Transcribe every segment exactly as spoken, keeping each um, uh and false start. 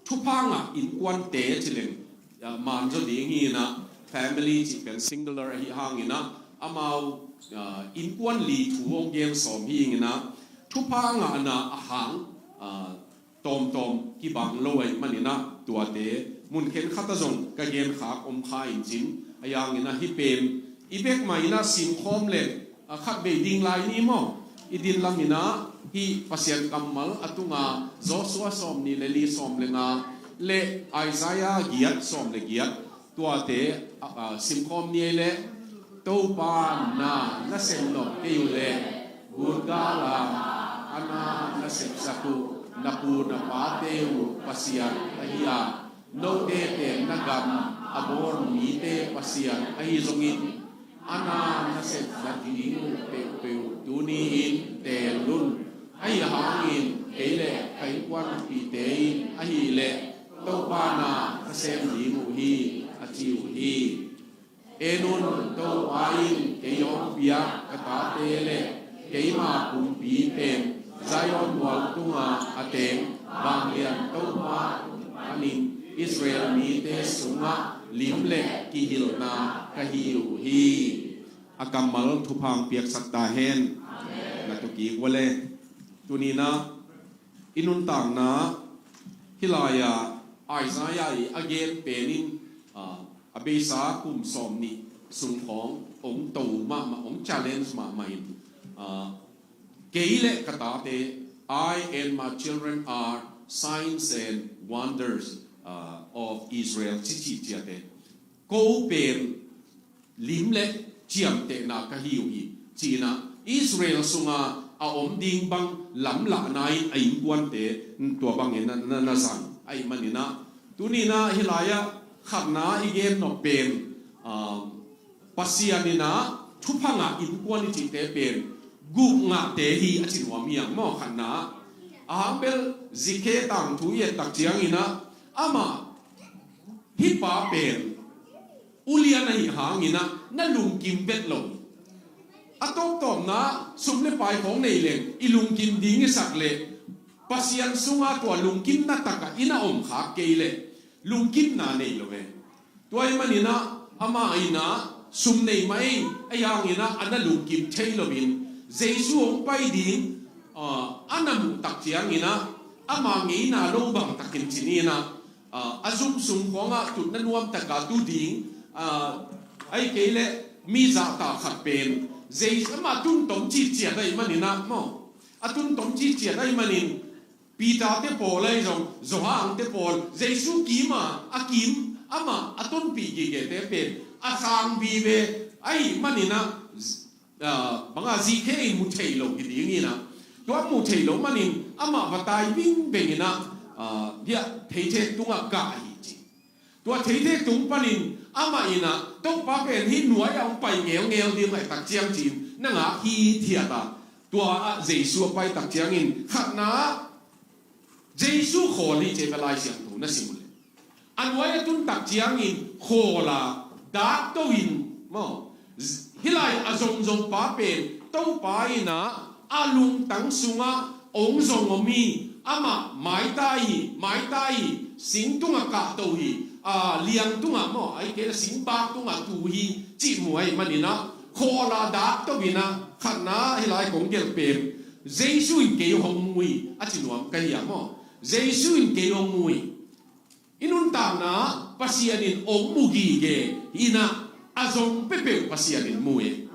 thupha ngah innkuante ci leng, ah, man zaw ding hi inah, family cih pen singular ahi hang inah, amau, ah, innkuan li thu hong gen sawm hi inah, thupha ngahna a hang, ah, tawmtawm kibang lo ahih man inah, tuate mun khenkhat ah zong ka gen khak om kha in cin, a yang inah hih pen i bek mah inah simkhawm leh, a khat bei ding lai ni maw? I din lam inah hih Pasian kammal a tunga Joshua sawm nih le li, sawm le nga le Isaiah giat, sawm le giat, tuate, a, a, simkhawm ni ei leh. Topa na na sem nop kei uh leh, gutgal a, a na na sepsak uh, na pu na pate uh Pasian ahi a, note pen na gam a bawl mite Pasian ahi zongin, a na na sepna ding uh peuhpeuh tuni-in teel un. Ahi hangin kei le ka innkuanpihte in ahih leh Topa na ka sem ding uh hi, a ci uh hi. En un, Topa in kei hong piak ka tate le keima pumpi pen Zion mual tunga a teng Vanglian Topa panin Israel mite sungah lim le kihilhna ka hi uh hi. A kammal thupha hong piaksak ta hen. Na tu kik ua le. Tuni inah i nuntakna hih lai-ah Isaiah i a gen pen in, ah, a beisa kum sawm nih sung khawng hong to mahmah, hong challenge mahmah in, ah, kei le ka tate, "I and my children are signs and wonders, ah, of Israel," ci ci ciate. Ko pen lim le ciamtehna ka hi uh hi, ci inah Israel sunga a om ding bang lamlahna in a innkuante tua bangin na, na, na zang ahih man inah. Tuni inah hih lai-ah khatna i gen nop pen, ah, Pasian inah thupha ngah innkuan i cihte pen guh ngahte hi a ci nuam hi hang maw, khatna. A hang bel Zikhe tangthu i et tak ciang inah amah hih pa pen ulian ahih hang inah na lungkim vet lo. A tawptawpna sum le pai khawng nei leng i lungkim ding i sak leh Pasian sunga tua lungkimna takah i na om khak kei leh lungkimna nei lo e. Tua ahih man inah amah inah sum nei mah ei, ahi hang inah a na lungkim thei loin Jesu hong pai ding, ah, a na muh tak ciang inah ama ngeina lo bang takin ci ni inah, ah, a zum sung khawngah tutna nuam taka tu ding, ah, ahih kei leh mi zahtak khat pen Jesu amah tun tom citciat ahih man inah maw, a tun tom citciat ahih manin Peter te pawl ahi zong, Johan te pawl, Jesu kim a, a kim, amah a tonpih gigete pen a khang vive ahih man inah, ah, bangah Zikhe in mu thei lo hi ding inah. Tua mu thei lo manin amah va tai vingbeng inah, ah, bia theithek tungah kah hi ci. Tua theithek tung panin amah inah, Topa pen hih nuai-ah hong pai ngeungeu ding ahih tak ciang ci-in na ngak hithiat a. Tua ah Jesu a pai tak ciangin khatna ah Jesu khawl hi ci a, Lai Siangtho na sim uh leh. A nuai a tun tak ciangin khawl a, dak to in maw. Hih lai a zongzong pa pen Topa inah a lungtang sungah hong zong om hi, amah maitai hi, maitai hi, sing tungah kahto hi, a, liang tungah maw, ahih kei leh singbak tungah tu hi, cih mu ahih man inah khawl a, dak to inah, khatna hih lai kong gelh pen Jesu in kei hong mu hi a ci nuam ka hi a maw. Jesu in kei hong mu hi. I nuntakna Pasian in hong mu gige inah a zong peuhpeuh Pasian in mu hi.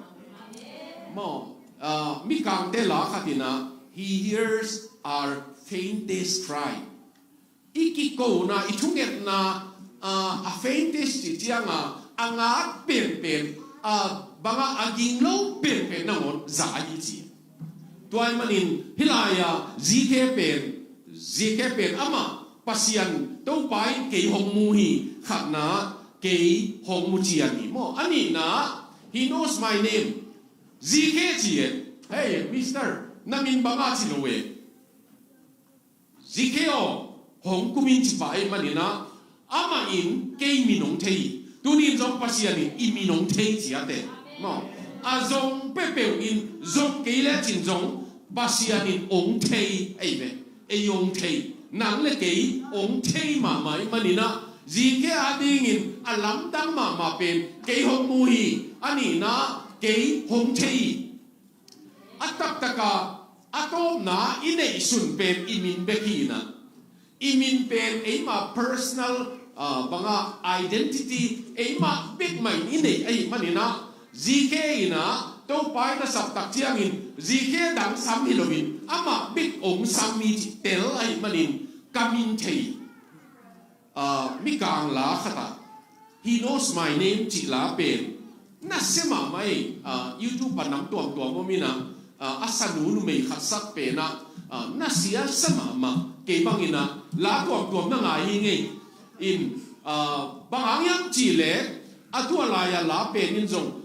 Maw, ah, Mikangte la khat inah, "He hears our faintest cry." I kikona, i thungetna, ah, a faintest cih ciangah a ngak penpen, ah, bangah a ging lo penpen nangawn za ahi ci. Tua ahih manin hih lai-ah Zikhe pen, Zikhe pen amah Pasian Topa in kei hong mu hi, khatna kei hong mu cian hi maw. A nihna, "He knows my name." Zikhe ci e, "Hey, mister, na min bang a?" ci lo e. Zikhe aw, hong kum in ci pah ahih man inah, amah in kei min hong thei hi. Tuni in zong Pasian in i min hong thei ci a te. Maw, a zong peuhpeuh in zong kei lecin zong Pasian in hong thei ahi ve. Ei hong thei. Nang le kei hong thei mahmah ahih manin ah, zikhe a dingin a lamdang mahmah pen kei hong mu hi, a nihna kei hong thei hi. A taktak a, a tawpna i neihsun pen i min bek hi in ah, i min pen eima personal, ah, banga identity eima bek mah in i neih ahih manin ah, zikhe in ah Topa in a sap tak ciangin zikhe dang sam hi loin amah bek hong sam hi cih tel ahih manin ka min thei. Ah, Mikang la khat ah, He Knows My Name cih la pen nasia mahmah ei. Ah, YouTube ah nam tuamtuam om in ah, ah, a sanu numei khat sak pen ah, ah, nasia sa mahmah. Kei bangin ah la tuamtuam na ngai hi ngei. In, ah, bang hang hiam cih leh, a tua lai-a la pen in zong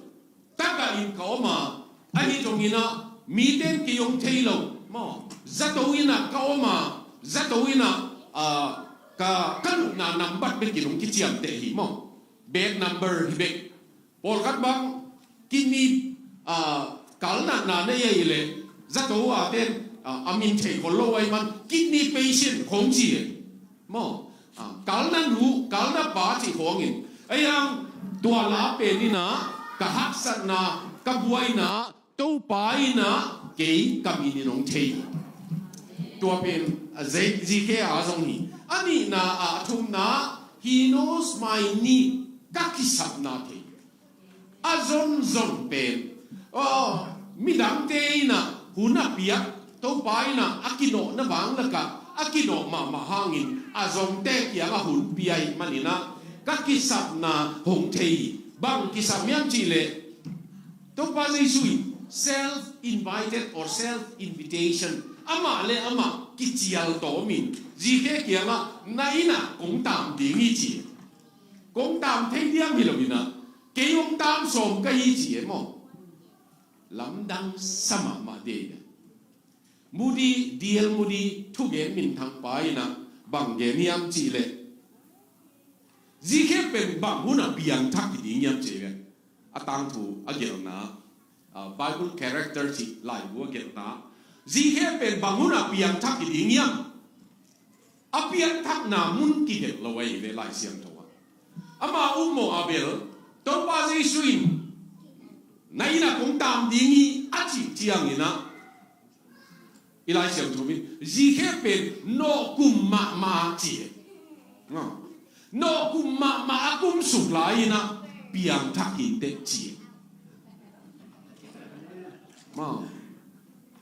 tagah in ka om a, ahi zongin ah mite in kei hong thei lo maw. Zato in ah ka om a, zato in ah, ah, ka, ka lutna nambat bek in hong kiciamteh hi maw. Bad number hi bek. Pawlkhat bang kidney, ah, kalna na nei ahih leh zato a ten, ah, a min thei khol lo ahih man kidney patient khong ci e. Maw, ah, kalna nu, kalna pa cih khawngin. Ahi hang tua la pen in ah ka haksatna, ka buaina, Topa in ah kei ka min in hong thei. Tua pen, ah, zi-, zikhe a zong hi. A nihna, ah, a thumna, He knows my need, ka kisapna thei. A zonzon pen, aw, midangte in ah hun a piak, Topa in ah a kinawhna vang lakah a kinawh mahmah hangin a zongte kiangah hun pia ahih manin ah ka kisapna hong thei hi. Bang kisap hiam cih leh, Topa Jesu in self-invited or self-invitation, amah le amah kicial tawm in zikhe kiangah na inn ah kong taam ding hi ci. Kong taam thei diam hi lo in ah, kei hong taam sawm ka hi ci e maw. Lamdang sa mahmah de. Moody, D L Moody thugen minthang pa in ah bang gen hiam cih leh, zikhe pen bang hun ah piangthak hi ding hiam cih leh, a tangthu a gelhna, ah, Bible character cih laibu a gelhna, zikhe pen bang hun ah piangthak hi ding hiam. A pianthakna mun kigelh lo ahi ve Lai Siangtho ah. Ama ummawh a bel, Topa Jesu in na inn ah kong taam ding hi a cih ciangin ah, i Lai Siangtho in zikhe pen nawhkum mahmah ci e. Nawhkum mahmah a kumsuk lai in ah piangthak hi inteh ci e.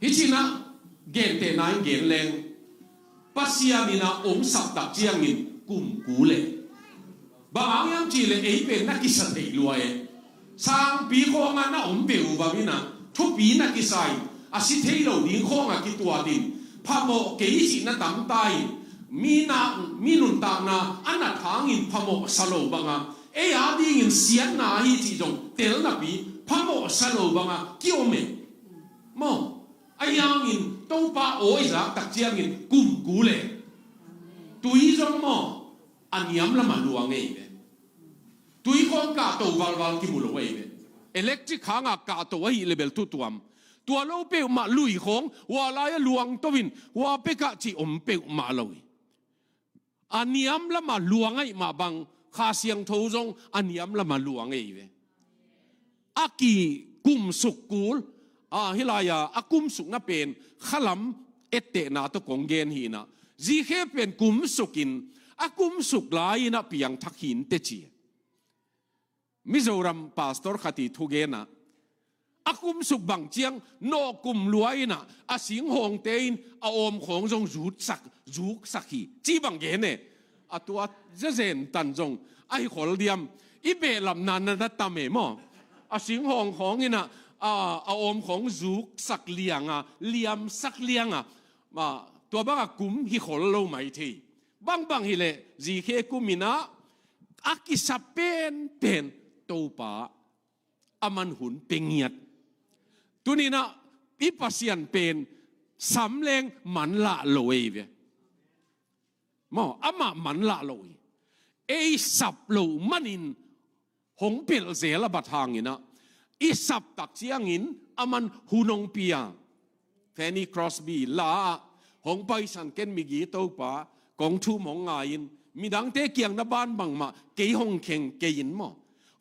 Hi ci in ah, gentehna in gen leng, Pasian in ah hong sap tak ciangin kum kul e. Bang hang hiam cih leh ei pen na kisa thei lua e. Sangpi khawngah na om peuh bangin ah thupi na kisa in, a si thei lo ding khawngah kituat in, phamawh kei cih na tamta in, mi na, mi nuntakna a nat hangin phamawh sa lo bangah, ei a dingin siatna ahi cih zong tel napi phamawh sa lo bangah kiom e. Maw, ahi hangin Topa aw i zak tak ciangin kum kul e. Tui zong maw, a niam lamah luang ei ve. Tui khawng kahto valval kimu lo ei ve. Electric hangah kahto ahih leh bel thutuam. Tua lo peuhmah lui khawng hua lai-ah luang to in, hua pekah cih om peuhmah lo hi. A niam lamah luang ahih mah bang, Kha Siangtho zong a niam lamah luang ei ve. A kikumsuk kul, a, hih lai-a a kumsukna pen khalam ettehna tawh kong gen hi in ah, zikhe pen kumsuk in, a kumsuk lai in ah piangthak hi inteh ci. Mizoram pastor khat i thugen ah, a kumsuk bang ciang nawhkum lua in ah, a singhawngte in a awm khawng zong zuksak, zuksak hi ci bang gen e. A tua zezen tan zong ahi khol diam. I behlapna na na tam e maw. A singhawng khawng in ah, a, a awm khawng zuksak liang a, liamsak liang a, ma, tua bangah kum hi khol lo mai thei. Bangbang hi leh zikhe kum in ah, a kisap penpen Topa, aman hun pe ngiat. Tuni in ah i Pasian pen sam leng manlah lo ei ve. Maw, amah manlah lo hi. Ei sap loh manin hong pelh zel a bat hangin ah, i sap tak ciangin aman hun hong pia. Fanny Crosby la ah, hong paisan ken migi Topa, Kong thum hong ngai in, midangte kiang na ban bangmah kei hong kheng kei in maw.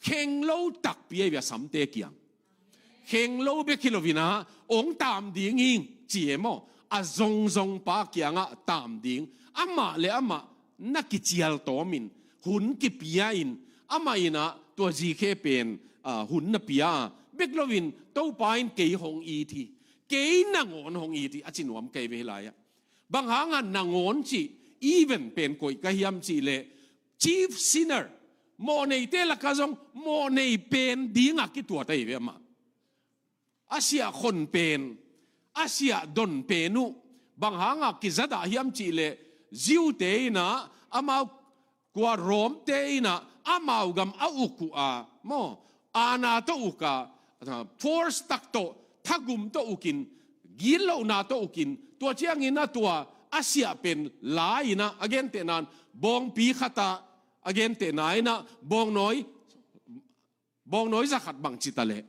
Kheng lo takpi ahi ve a samte kiang. Kheng lo bek hi lo in ah, hong tam ding ing ci e maw. A zongzong pa kiangah tam ding. Amah le amah na kicial tawm in, hun kipia in, amah in ah tua zikhe pen, ah, hun na pia a. Bek lo in Topa in kei hong it hi. Kei nangawn hong it hi, a ci nuam kei ve hi lai ah. Bang hangah nangawn cih, even pen koi ka hiam cih leh, chief sinner, mawhneite lakah zong mawhnei pen dingah kituat ahi ve amah. A siah khon pen, a siah don pen uh, bang hangah kizadah hiam cih leh, Jew-te in ah amau, kua Rome-te in ah amau gam a uk uh a, maw, aana tawh uk a, force tak tawh, thagum tawh uk in, gitlohna tawh uk in, tua ciangin ah tua a siah pen la in ah, a gentehna in bawngpi khat ah, a gentehna in ah bawngnawi, bawngnawi za khat bang ci ta leh,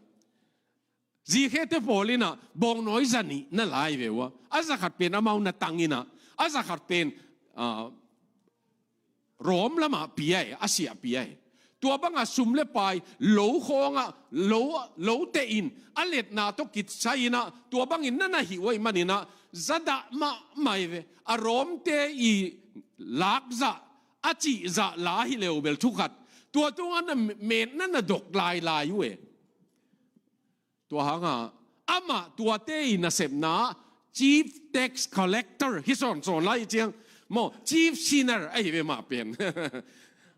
zikhete pawl in ah bawngnawi za nih na la hi ve uh a. A za khat pen amau na tang in ah, a za khat pen, ah, Rome lamah pia hi, a siah pia hi. Tua bangah sum le pai, lo khawngah, lo, lo teh in, a letna tawh kisai in ah, tua bangin na na hih uh ahih manin ah, zadah mahmah hi ve. A Rome-te i lakzah, a cihzah la hi leu bel thu khat. Tua tungah na metna na dok lailai uh e. Tua hangah, amah tuate i nasepna, chief tax collector hi sawnsawn lai ciang, maw, chief sinner ahi ve mah pen.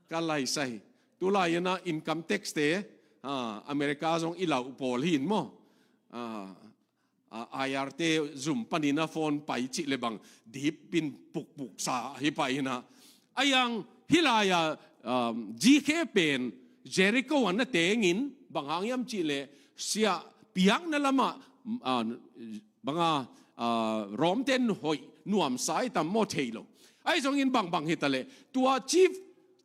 Ka laisai. Tulai in ah income tax-te, ah, America zong i lau pawl hi in maw. Ah, ah, I R-te zum panin a phone pai cih le bang, dip in pukpuk sa hi pai in ah. A yang hih lai-ah, um, zikhe pen Jericho ah na tengin, bang hang hiam cih leh, siah piakna lamah, ah, bang a, ah, Rome-ten hoih nuamsa hi tam maw, thei lo. Ahi zongin bangbang hi ta leh, tua chief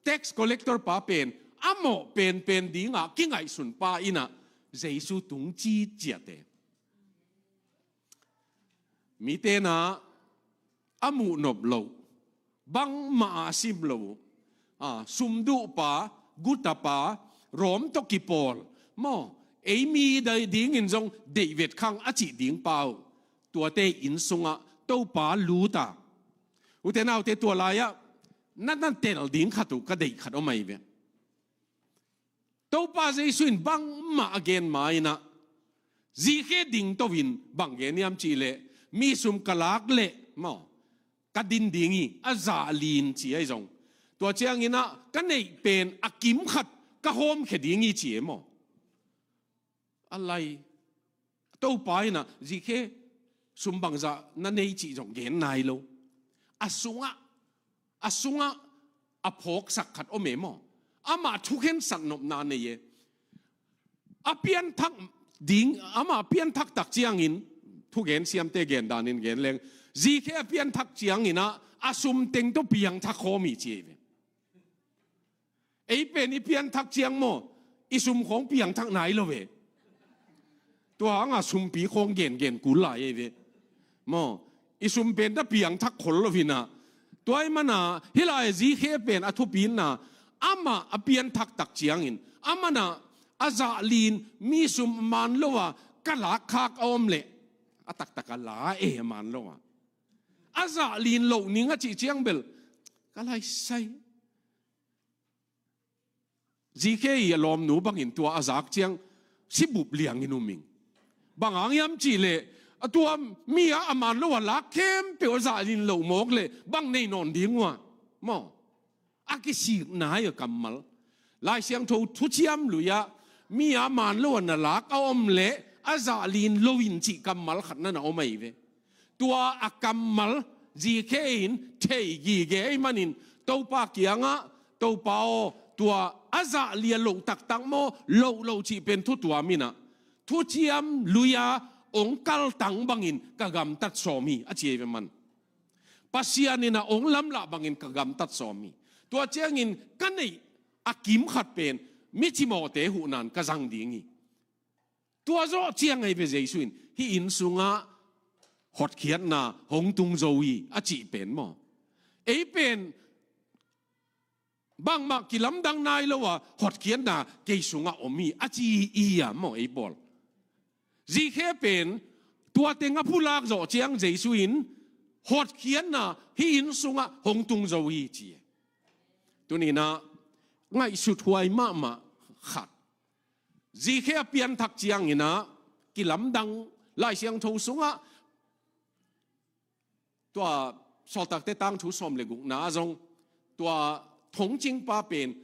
tax collector pa pen a mawh penpen dingah kingaihsun pa in ah Jesu tung citciat e. Mite in ah a muh nop loh, bangmah a sim loh, ah, sumduhpa, gutapa, Rome tawh kipawl, maw, ei mi dai dingin zong deih vetkhang a cih ding pa uh, tuate inn sungah Topa lut a. Ute naute, tua lai-ah na, na tel ding khat uh ka deih khat om ahi ve. Topa Jesu in bangmah a gen ma in ah, zikhe ding to in bang gen hiam cih leh, mi sum ka lak leh, maw, ka din ding hi, a zah li-in ci ahi zong. Tua ciangin ah ka neih pen a kim khat ka hawmkhia ding hi ci e maw. A lai, Topa in ah zikhe sum bangzah na nei cih zong gen nai lo. A sungah, a sungah a phawksak khat om e maw. Amah thukhensat nopna nei e. A pianthak ding, amah a pianthak tak ciangin, thugen siamte gen danin gen leng, zikhe a pianthak ciangin ah a sum teng tawh piangthak khawm hi ci e ve. Ei pen i pianthak ciang maw, i sum khawng piangthak nai lo ve. Tua hangah sumpi khawng gengen kul lai ei ve. Maw, i sum pen ta piangthak khol lo hi in ah. Tua ahih manin ah, hih lai zikhe pen a thupi in ah, amah a pianthak tak ciangin, amah in ah a zah li-in mi sum a man lo a ka lakkhak a om leh, a taktak a la e a man lo a. A zah li-in loh ning a cih ciang bel, ka laisai. Zikhe i a lawmnu bangin tua a zak ciang sibup liangin um ing. Bang hang hiam cih leh, a tua mi a a man lo a lak khempeuh a zah li-in loh mawk leh bang nei nawn ding uh a. Maw. A kisik nai a kammal. Lai Siangtho Thuciam Lui-ah mi a man lo a na lak a om leh a zah li-in lo in cih kammal khat na na om ahi ve. Tua a kammal zikhe in thei gige ahih manin Topa kiangah, Topa aw, tua a zah li-a loh taktak maw, loh lo cih pen thu tuam in ah, Thuciam Lui-a hong kaltang bangin ka gamtat sawm hi, a ci ahi ve man. Pasian in ah hong lamlah bangin ka gamtat sawm hi. Tua ciangin ka neih a kim khat pen mi cimawhte huhna-in ka zang ding hi. Tua zawh ciang ahi ve Jesu in, hih inn sungah hotkhiatna hong tung zo hi, a cih pen maw. Ei pen bangmah kilamdang nai lo a hotkhiatna kei sungah om hi a ci hi a maw ei pawl. Zikhe pen tua teng a phulak zawh ciang Jesu in hotkhiatna hih inn sungah hong tung zo hi ci. Tuninah ngaihsut huai mahmah khat. Zikhe a pianthak cianginah kilamdang Lai Siangtho sungah tua Sawltakte tangthu sawm le gukna zong tua thongcingpa pen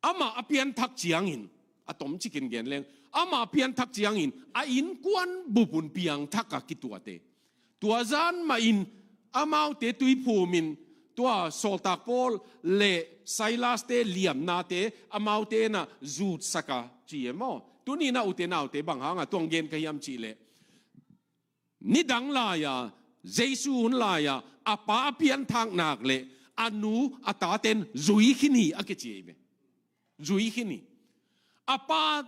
amah a pianthak ciangin a tomcikin gen leng amah a pianthak ciangin a innkuan bupun piangthak a kituate tua zan mahin amaute tuiphumin tua Sawltak Paul le Silaste liamnate amaute na zutsaka ci e maw? Tuninah ute naute bang hanga tuang gen ka hiam cihleh nidang lai-a Jesu hun lai-a a pa a pianthak nak le a nu a taten zui khin hi a kici hi ve. Zui khin hi. A pa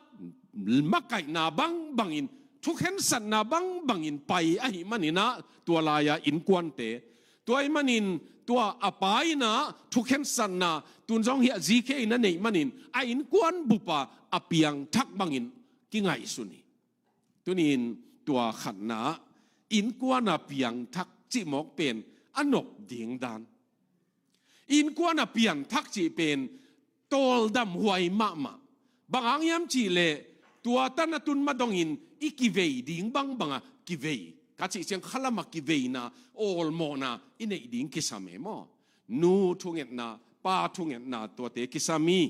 makaihna bangbangin thukhensatna bangbangin pai ahi maninah tua lai-a innkuante tua ahi manin tua a pa innah thukhensatna tun zong hi a Zikhe in a neih manin a innkuan bupa a piangthak bangin kingaihsun hi. Tunin tua khatna innkuana piangthak cihmawk pen a nop ding dan. Innkuana piangthak cih pen tawldam huai mahmah. Bang hang hiam cihleh tua tan a tun madongin i kivei ding bangbanga kivei ka cih ciang khalama kiveina awlmawhna i neih ding kisam e maw? Nu thungetna pa thungetna tuate kisam hi.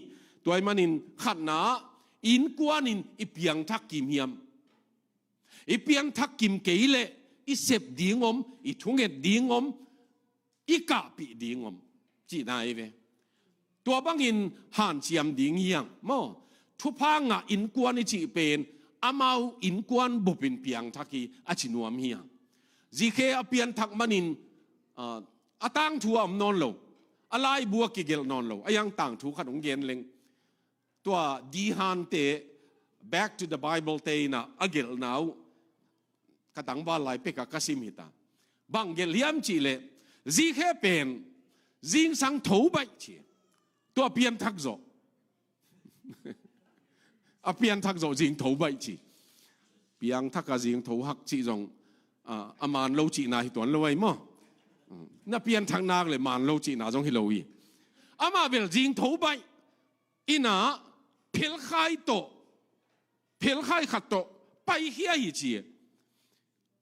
Tua ahi manin khatna innkuanin i piangthak kim hiam? I pianthak kim kei leh i sep ding om i thunget ding om i kahpih ding om cihna hi ve. Tua bangin hanciam ding hiang maw? Thupha ngah innkuan i cih pen amau innkuan bupin piangthak hi a ci nuam hiang. Zikhe a pianthak manin a tangthu a om nawn lo a laibu a kigelh nawn lo a hiang tangthu khat hong gen leng tua dihante Back to the Bible te inah a gelhna uh ka tangval lai pekah ka sim hita. Bang gelh hiam cihleh Zikhe pen zingsang tho baih ci. Tua pianthak zawh a pianthak zawh zing tho baih ci. Piangthak a zing tho hak cih zong a man lo cihna hi tuan lo ahi maw? Na pianthak nak le man lo cihna zong hi lo hi. Amah bel zing tho baih innah phelkhai tawh phelkhai khat tawh paikhia hi ci.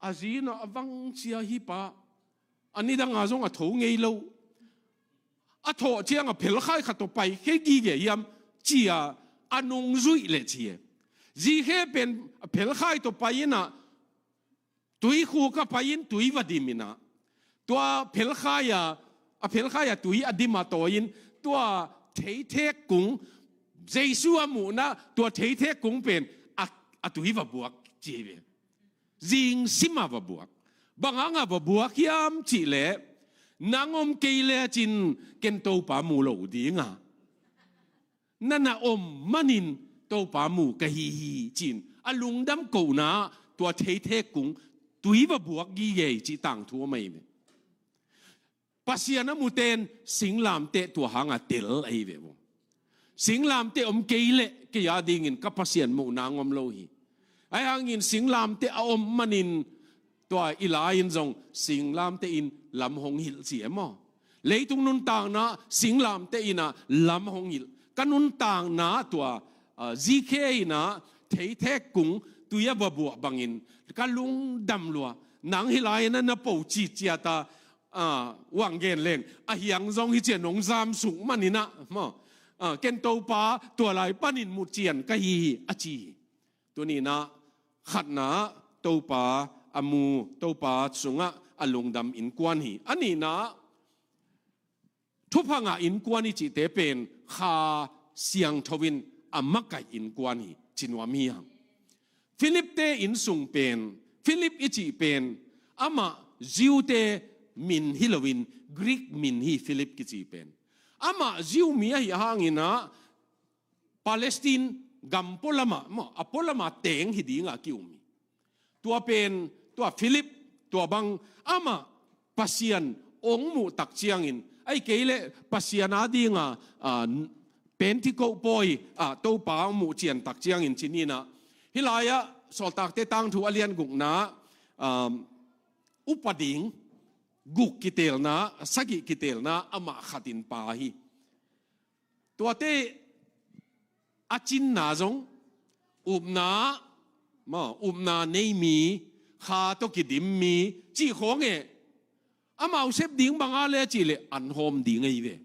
A zinah a vangcia hi pa a nidanga zong a tho ngei lo. A thawh cianga phelkhai khat tawh paikhia gige hiam cia a nungzuih le ci. Zikhe pen a phelkhai tawh pai innah tuikhuk a pai-in tui va dim innah tua phelkhai-a a phelkhai-a tui a dim a tawi-in tua theithek kung Jesu a muhna tua theithek kung pen a, a tui va buak ci hi ve. Zing sima va buak. Bang hanga va buak hiam cihleh nang om kei lecin ken Topa mu lo dinga nana om manin Topa mu ka hi hi cin a lungdam kohna tua theithek kung tui va buak gige cih tangthu a mai ve. Pasian a muten singlamteh tua hanga tel ahi ve vo. Singlamteh om kei leh kei a dingin ka Pasian muhna ngom lo hi. Ahi hangin singlamteh a om manin tua i lai-in zong singlamteh in lam hong hilh ci e maw? Leitung nuntakna singlamteh innah lam hong hilh ka nuntakna tua Zikhe innah theithek kung tui a va buah bangin ka lungdam lua. Nang hi lai-in a na po citciata uang gen leng a hiang zong hi cia nong zam suk maninah maw? Ken Topa tua lai panin mu cian ka hi hi a ci hi. Tuninah khatna Topa a mu Topa sungah a lungdam innkuan hi. A nihna thupha ngah innkuan i cihte pen Kha Siangtho in a makaih innkuan hi ci nuam hi hang. Philip te innsung pen Philip i cih pen amah Jew te min hi loin Greek min hi Philip kici pen. Amah Jew mi ahi hanginah Palestine gam pualamah maw a pualamah teng hi dinga ki-um hi. Tua pen tua Philip tua bang amah Pasian ong muh tak ciangin, ai kei leh Pasian a dinga, ah, Pentecost pawi, ah, Topa ong muh cian tak ciangin ci ni in ah. Hih lai-ah Sawltakte tangthu a lian gukna, ah, upa ding guk kiteelna, sagih kiteelna amah khat in pha hi. Tuate a cinna zong upna, maw, upna nei mi, kha tawh kidim mi cih khawng e. Amau sep ding bang a le cih leh an hawm ding ahi ve.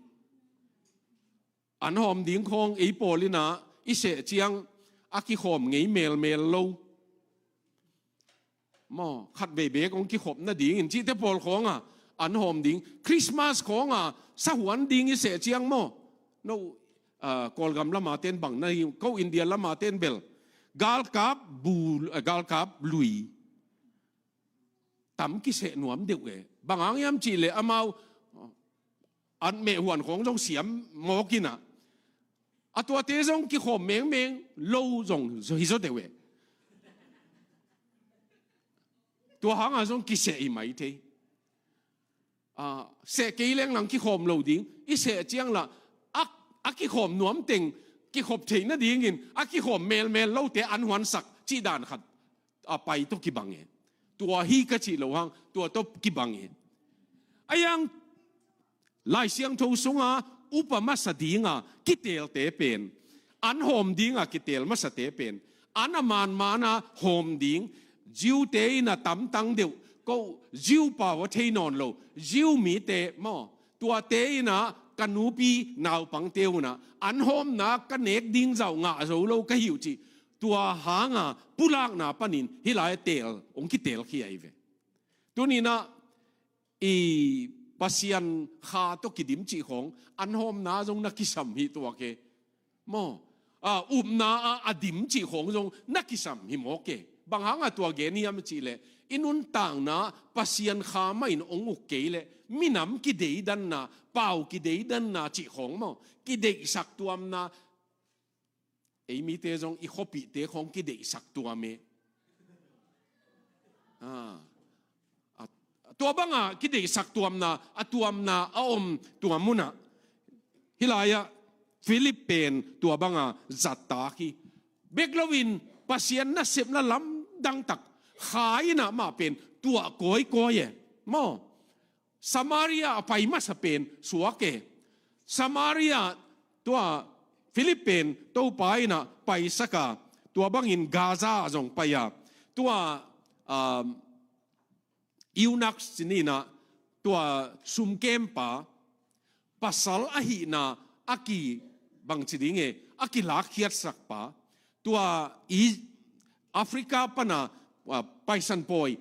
An hawm ding khawng ei pawl in ah i seh ciang a kikhawm ngei melmel lo. Maw, khatvei beek hong kikhop nadingin cihte pawl khawng a an hawm ding. Christmas khawng a sahuan ding i seh ciang maw, no, ah, Kawlgam lama ten bang na hi, ko India lama ten bel galkap bu, ah, galkap lui tam kiseh nuam deuh e. Bang hang hiam cih leh amau, ah, an meh huan khawng zong siam mawk in ah, a tuate zong kikhawm mengmeng lo zong hi zaw deuh e. Tua hang a zong kiseh hi mai thei. Ah, seh kei leng nang kikhawm lo ding. I seh ciang lah a, a kikhawm nuam teng kikhop theih nadingin a kikhawm melmel lote an huansak cih dan khat a pai tawh kibang e. Tua hi ka cih loh hang, tua tawh kibang e. A yang Lai Siangtho sunga upa masa dinga kiteelte pen, an hawm dinga kiteel masate pen, an a manmana hawm ding, Jew-te in a tamtang deuh, ko Jew pau a thei nawn lo Jew mite maw, tuate in a ka nupi naupangte un a an hawmna ka nek ding zau ngah zo lo ka hi uh cih, tua hanga pulakna panin hih lai a teel hong kiteelkhia hi ve. Tuni in ah i Pasian Kha tawh kidim cih khawng an hawmna zong na kisam hi tuak e. Maw, a, upna a, a dim cih khawng zong na kisam hi mawk e. Bang hanga tua gen hiam cih leh i nuntakna Pasian Kha mah in hong uk kei leh minam kideidanna, pau kideidanna cih khawng maw, kideihsak tuamna, ei mite zong i khuapihte khawng kideihsak tuam e. Ah. A, tua banga kideihsak tuamna, a tuamna a om tua mun ah, hih lai-ah Philip pen tua banga zattak hi. Bek loin Pasian nasepna lamdang tak Kha in ah mah pen tuah kawikawi e. Maw? Samaria a pai masa pen suak e. Samaria, tua Philip pen Topa in ah paisak a, tua bangin Gaza ah zong pai a, tua, um, eunuch ci ni in ah, tua sumkempa, pasal ahihna a ki, bangci ding e, a kilakkhiatsakpa, tua i Africa pana, ah, paisan pawi,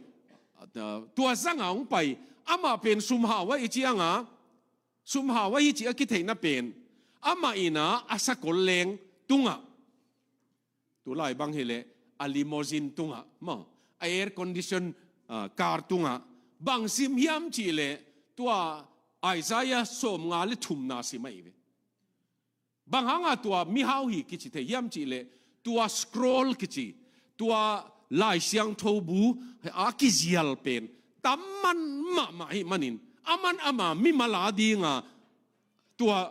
ah, tua zanga hong pai, amah pen sumhau a i cianga, sumhau a i cih a kitheihna pen, amah in ah a sakol leng tungah, tulai bang hileh a limousine tungah maw, a air condition, ah, car tungah, bang sim hiam cih leh tua Isaiah sawmnga le thumna sim ahi ve. Bang hanga tua mihau hi kici thei hiam cih leh, tua scroll kici, tua Lai Siangtho bu a kizial pen tam man mahmah hi manin, aman ama mimal a dinga tua,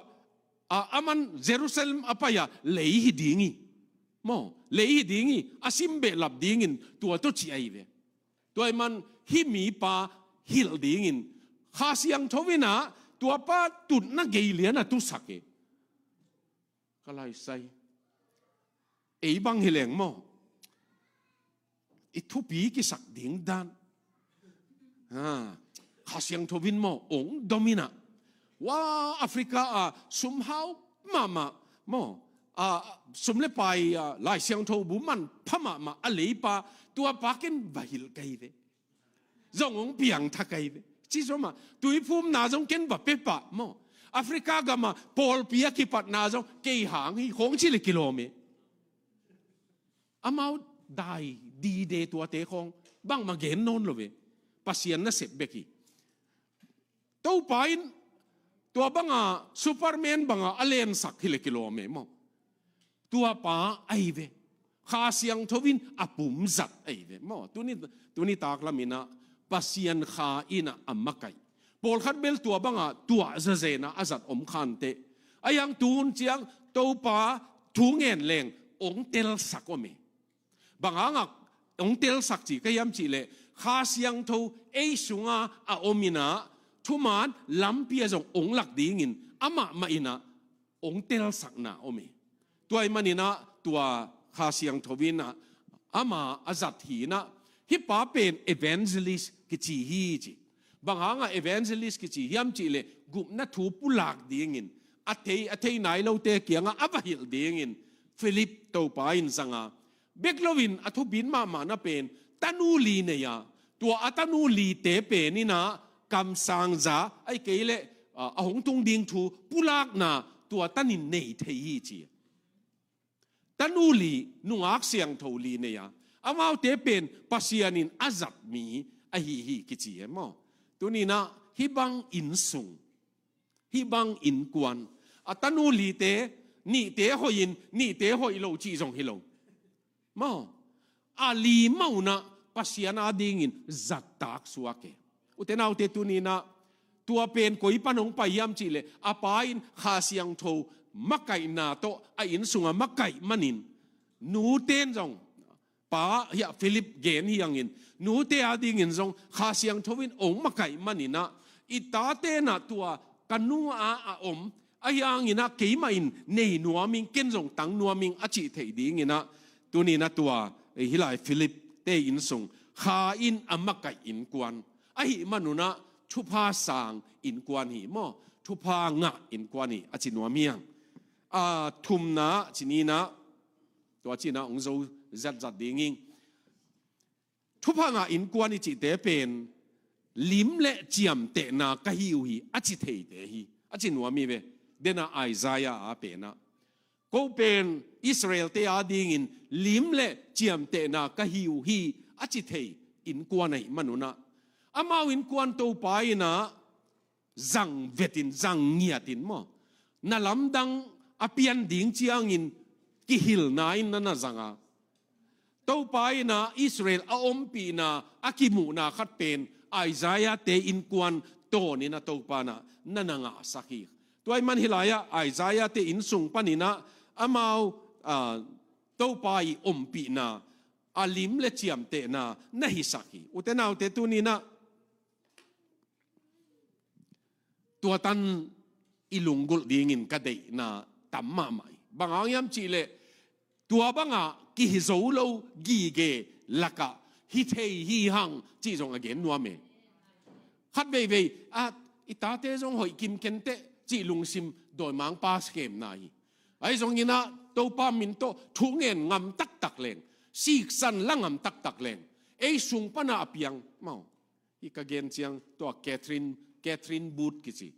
a, aman Jerusalem a pai a lei hi ding hi. Maw, lei hi ding hi, a sim behlap dingin tua tawh ci ahi ve. Tua ahih man hih mipa hilh dingin Kha Siangtho in ah tuapa tutna gei lian a tusak e. Ka laisai. Ei bang hi leng maw, i thupi kisak ding dan. Ha, Kha Siangtho in maw, ong dom in ah, wa, Africa a sumhau mahmah maw, a, sum le pai, a, Lai Siangtho bu manpha mahmah a leipa, tuapa ken va hilh ka hi ve. Zong hong piangthak ahi ve. Ci zom a, tuiphumna zong ken va pia pah maw. Africa gama pawlpi a kipatna zong kei hang hi khawng ci le kilawm e. Amau dai dide tuate khawng bangmah gen nawn lo ve. Pasian nasep bek hi. Topa in tua banga Superman banga a lensak hi le kilawm e maw. Tuapa ahi ve. Kha Siangtho in a pumzat ahi ve maw. Tuni, tuni taklam in ah Pasian Kha in ah a makaih, Pawlkhat bel tua bangah tuah zazen a a zat om khanteh. A hiang tuhun ciang Topa thu ngen leng ong telsak om hi. Bang hangah ong telsak ci ka hiam cihleh Kha Siangtho ei sunga a om inah thuman lampi ah zong ong lak dingin amah mah inah ong telsakna om hi. Tua ahih maninah tua Kha Siangtho inah ama a zat hi inah hih pa pen evangelist kici hi ci. Bang hangah evangelist kici hiam cihleh gupna thu pulak dingin a thei a thei nai lote kiangah a va hilh dingin Philip Topa in zanga bek loin a thupit mahmahna pen tanu li nei a, tua a tanu lite pen inah kamsangza ahih kei leh a hong tung ding thu pulakna tua tanin nei thei hi ci. Tanu li, nungak siangtho li nei a, amaute pen Pasian in a zat mi ahi hi kici e maw? Tuninah hih bang inn sung, hih bang innkuan, a tanu lite, nihte hoih in nihte hoih lo cih zong hi lo maw? A li mah unah Pasian adingin zattak suak e. Ute naute tuninah tua pen koi pan hong pai hiam cihleh a pa in Kha Siangtho makaihna tawh a inn sungah makaih manin nuten zong pa hiah Philip gen hi hangin nute adingin zong Kha Siangtho in ong makaih maninah i tate nah tua ka nu a a om a hianginah keimah in nei nuam ing, ken zong tang nuam ing a cih theih dinginah tuninah tua hih lai Philip te inn sung Kha in a makaih innkuan ahih manunah thupha sang innkuan hi maw? Thupha ngah innkuan hi a ci nuam hi hang. A thumna cininah tua cinah ong zo zatzat ding ing. Thupha ngah innkuan i cihte pen lim le ciamtehna ka hi uh hi a ci theite hi a ci nuam hi ve. Dena Isaiah a penah ko pen Israel-te adingin lim le ciamtehna ka hi uh hi a ci thei innkuan ahih manunah amau innkuan Topa inah zang vetin zang ngiatin maw? Na lamdang a pian ding ciangin kihilna in na na zanga Topa inah Israel a ompihna a kimuhna khat pen Isaiah-te innkuan tawninah Topa nah na na ngahsak hi. Tua ahih man hih lai-ah Isaiah-te inn sung paninah amau a, Topa i ompihna a lim le ciamtehna na hisak hi. Ute naute tuninah tua tan i lunggulh dingin ka deihna tam mahmah hi. Bang hang hiam cihleh tua bangah kihi zo lo gige lakah hi thei hi hang cih zong a gen nuam e. Khat veivei a i tate zong hoih kim kenteh cih lungsim dawimangpa khemna hi. Ahi zonginah Topa min tawh thu ngen ngam taktak leng, siksan la ngam taktak leng ei sung pana a piang maw? Hi ka gen ciang tua Catherine, Catherine Booth kici,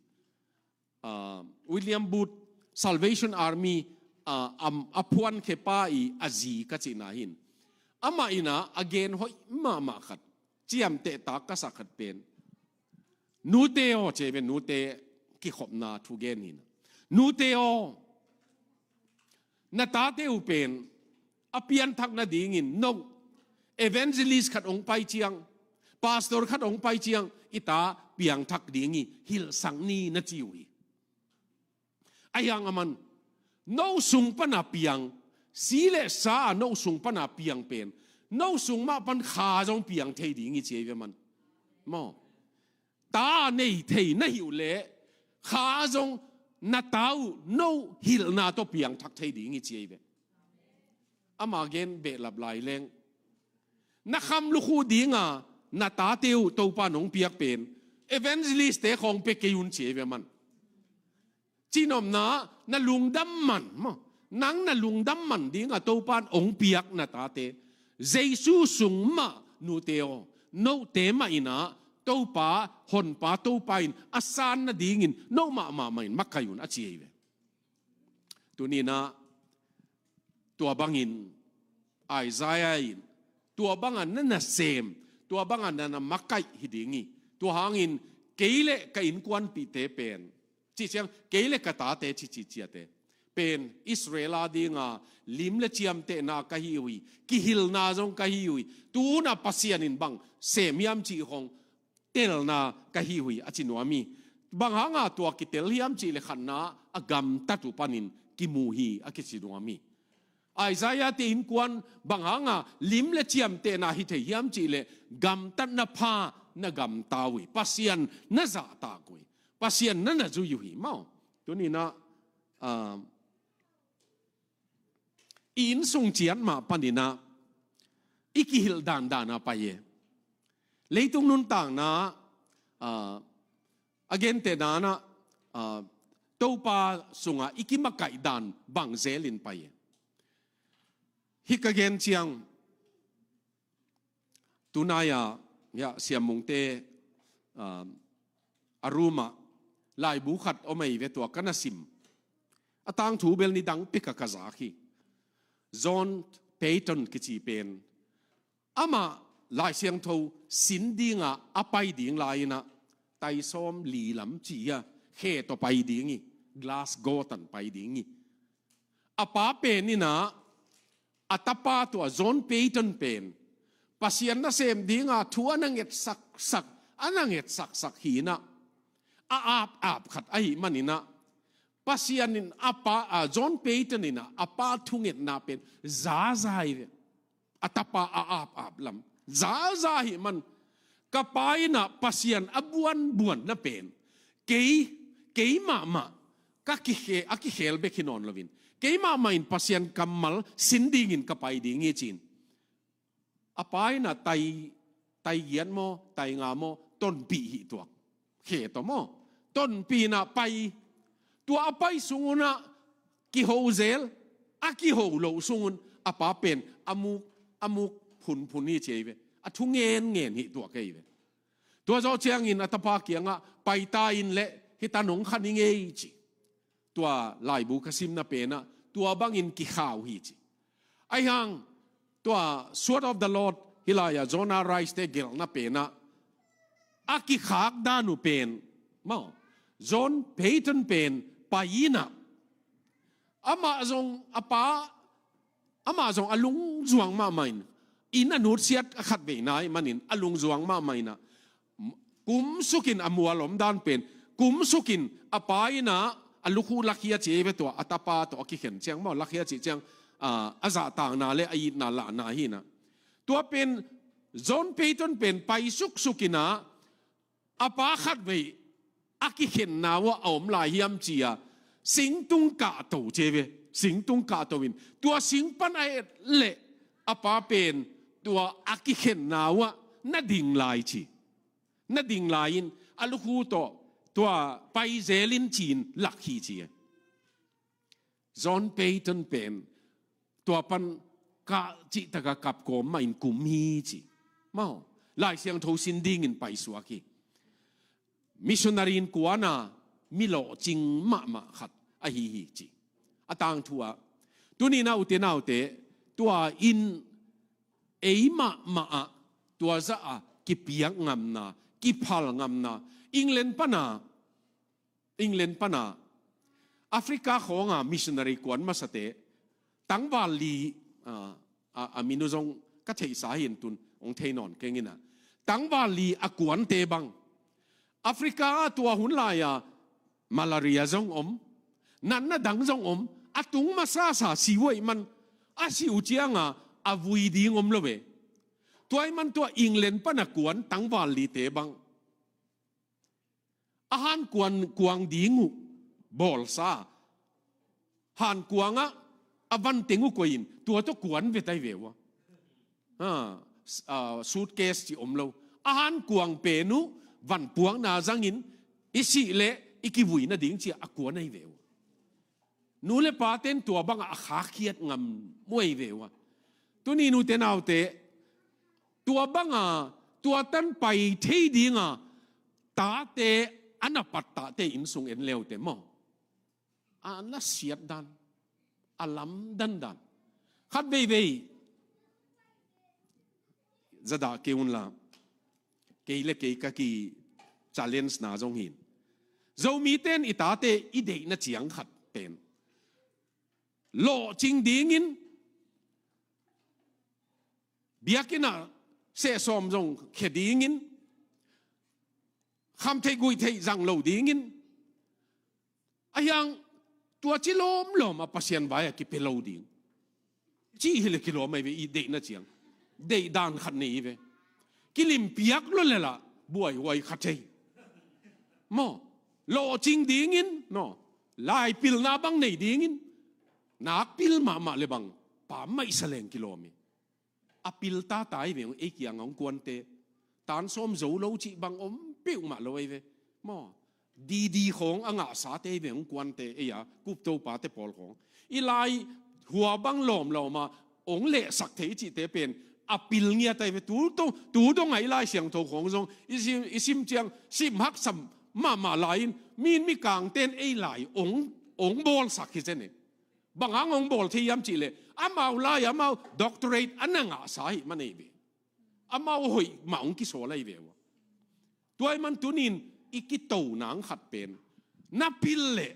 ah, William Booth, Salvation Army, ah, am, a phuankhepa i a zi ka cihna hin amah inah a gen hoih mahmah khat, ciamtehtak ka sak khat pen nute aw, ci ve, nute kikhopna thugen hinah nute aw, na tate uh pen a pianthak nadingin no evangelist khat hong pai ciang, pastor khat hong pai ciang i ta piangthak ding hi, hilhsak ni na ci uh hi. A hiang a man no sung pana piang, si le sa a no sung pana piang pen no sung mah pan Kha zong piang thei ding hi ci ei ve man maw? Ta nei thei na hi uh leh Kha zong na ta uh no hilhna tawh piangthak thei ding hi ci ei ve. Ama gen behlap lai leng na kham lukhu dinga na tate uh Topa nong piak pen evangelist-te khawng pia kei un ci ei ve man. Cihnopna na lungdam man maw? Nang na lungdam man dinga Topa in ong piak na tate Jesu sung mah nute aw, note mah inah Topa, Honpa Topa in a san nadingin no mahmah mah in makai un a ci ei ve. Tuninah tua bangin Isaiah in tua banga na nasem, tua banga na na makaih hi ding hi. Tua hangin kei le ka innkuanpihte pen, cih ciang kei le ka tate ci ci ciate pen Israel a dinga lim le ciamtehna ka hi uh hi, kihilna zong ka hi uh hi. Tuhuna Pasian in bang sem hiam cih khong telna ka hi uh hi a ci nuam hi. Bang hanga tua kitel hiam cih leh khatna a gamtat uh panin kimu hi a kici nuam hi. Isaiah te innkuan bang hanga lim le ciamtehna hi thei hiam cih leh gamtatna pha na gamta uh hi. Pasian na zahtak uh hi. Pasian na na zui uh hi maw. Tuninah ah, i innsung ciat mah paninah i kihilh dandana pai e. Leitung nuntakna ah, a gentehna nah ah, Topa sungah i kimakaih dan bang zelin pai e. Hih ka gen ciang tunai-ah hiah Siam Mungte ah, a room-ah laibu khat om ei ve, tua ka na sim. A tangthu bel ni dang pika ka zak hi. John Payton kici pen amah Lai Siangtho sin dinga a pai ding lai-inah taisawm li lam ci-a khe tawh pai ding hi. Glasgow tan pai ding hi. A pa pen inah a tapa tua John Payton pen Pasian nasem dinga thu a na ngetsaksak, a na ngetsaksak hi inah a apap khat ahih maninah Pasian in a pa ah, John Payton inah a pa thungetna pen zaza hi ve. A tapa a apap lam zaza ahih man ka pa inah Pasian a buanbuanna pen kei, kei mahmah ka kikhe, a kikhel bek hi nawn loin kei mahmah in Pasian kammal sin dingin ka pai ding hi ci-in a pa inah tai, tai giat maw, tai nga maw, tonpih hi tuak. Khe tawh maw, tonpih inah pai. Tua a pai sungunah kiho zel, a kiho loh sungun a pa pen a muk, a muk phunphun hi ci ei ve. A thu ngenngen hi tuak ei ve. Tua zawh ciangin a tapa kiangah paita in leh hih tan hong khan i ngei ci. Tua laibu ka simna penah tua bangin kikhau hi ci. Ahi hang tua Sword of the Lord hih lai-ah Jonah Rice te gelhna penah a kikhak dan uh pen maw, John Payton pen pai inah amah zong a pa, amah zong a lungzuang mahmah in, inn a nutsiat a khatvei na ahih manin a lungzuang mahmah inah kumsukin a mual om dan pen kumsukin a pa inah a lukhu lakhia ci ei ve, tua a tapa tawh a kikhen ciang maw, lakhia cih ciang ah, a zahtakna le a itna lahna hi inah tua pen John Payton pen pai suksuk inah a pa khatvei a kikhenna uh a om lai hiam ci-a singtung kahto ci ei ve. Singtung kahto in tua sing pan a et leh a pa pen tua a kikhenna uh na ding lai ci. Na ding lai-in a lukhu tawh tua pai zelin ci-in lak hi ci e. John Payton pen tua pan kah cihtaka kap kawm mahin kum hi ci. Maw, Lai Siangtho sin dingin paisuak hi. Missionary innkuana mi lawhcing mahmah khat ahi hi ci. A tangthu ah tuninah ute naute tua in ei mahmah ah tua zah a kipiak ngamna, kiphal ngamna, England pana England pana Africa khawnga missionary kuan masate tangval li, ah, a, a min uh zong ka theihsa hi in tun hong thei nawn keng inah tangval li a kuante bang Africa ah tua hun lai-a malaria zong om, natna dang zong om, a tung masasa si uh ahih man a si uh cianga a vui ding om lo ve. Tua ahih man tua England pana kuan tangval lite bang a hankuang, kuang ding uh bawlsa, hankuangah a van teng uh koihin tua tawh kuan ve tai ve uh a. Ha, s-, ah, suitcase ci om lo. A hankuang pen uh van puakna zangin i sih leh i kivui nading ci-a a kuan ahi ve uh. Nu le pate'n tua bangah a khakhiat ngam uh ahi ve uh a. Tuni nute naute tua banga tua tan pai thei dinga tate a na pat tate innsung en leute maw, a na siat dan, a lamdan dan. Khat veivei zadah kei unla kei le kei ka ki challenge na zong hi in. Zomite'n i tate i deihna ciang khat pen lawhcing dingin biakinn ah sehsawm zong khia dingin Kham theih guih theih zang lo dingin, a hiang tua ci lawmlawm a Pasian vai a kipia lo ding. Ci hi le kilawm ahi ve, i deihna ciang. Deih dan khat nei hi ve. Kilim piak lo le lah, buaihuai kha thei. Maw, lawhcing dingin, no, laipilna bang nei dingin, nakpil mahmah le bang, pammaih sa leng kilawm hi. A pil tata hi ve, ei kiang a hong kuante. Tan sawm zo lo cih bang om peuhmah lo ahi ve. Maw, didi khawng a ngahsate hi ve, hong kuante, ei a, kup topate pawl khawng. I lai hua bang lawmlawm a, hong lehsak thei cihte pen, a pil ngiat ahi ve, tu, tu, tu dong a i Lai Siangtho khawng zong, i sim, i sim ciang, sim haksam mahmah lai-in, min mikangten ei lai, hong, hong bawlsak hi zen e. Bang hang hong bawl thei hiam cih leh, amau lai, amau doctorate a na ngahsa hi man ahi ve. Amau hoih mah hong kisawl ahi ve ua. Tua ahih man tunin i kito nang khat pen, na pil leh,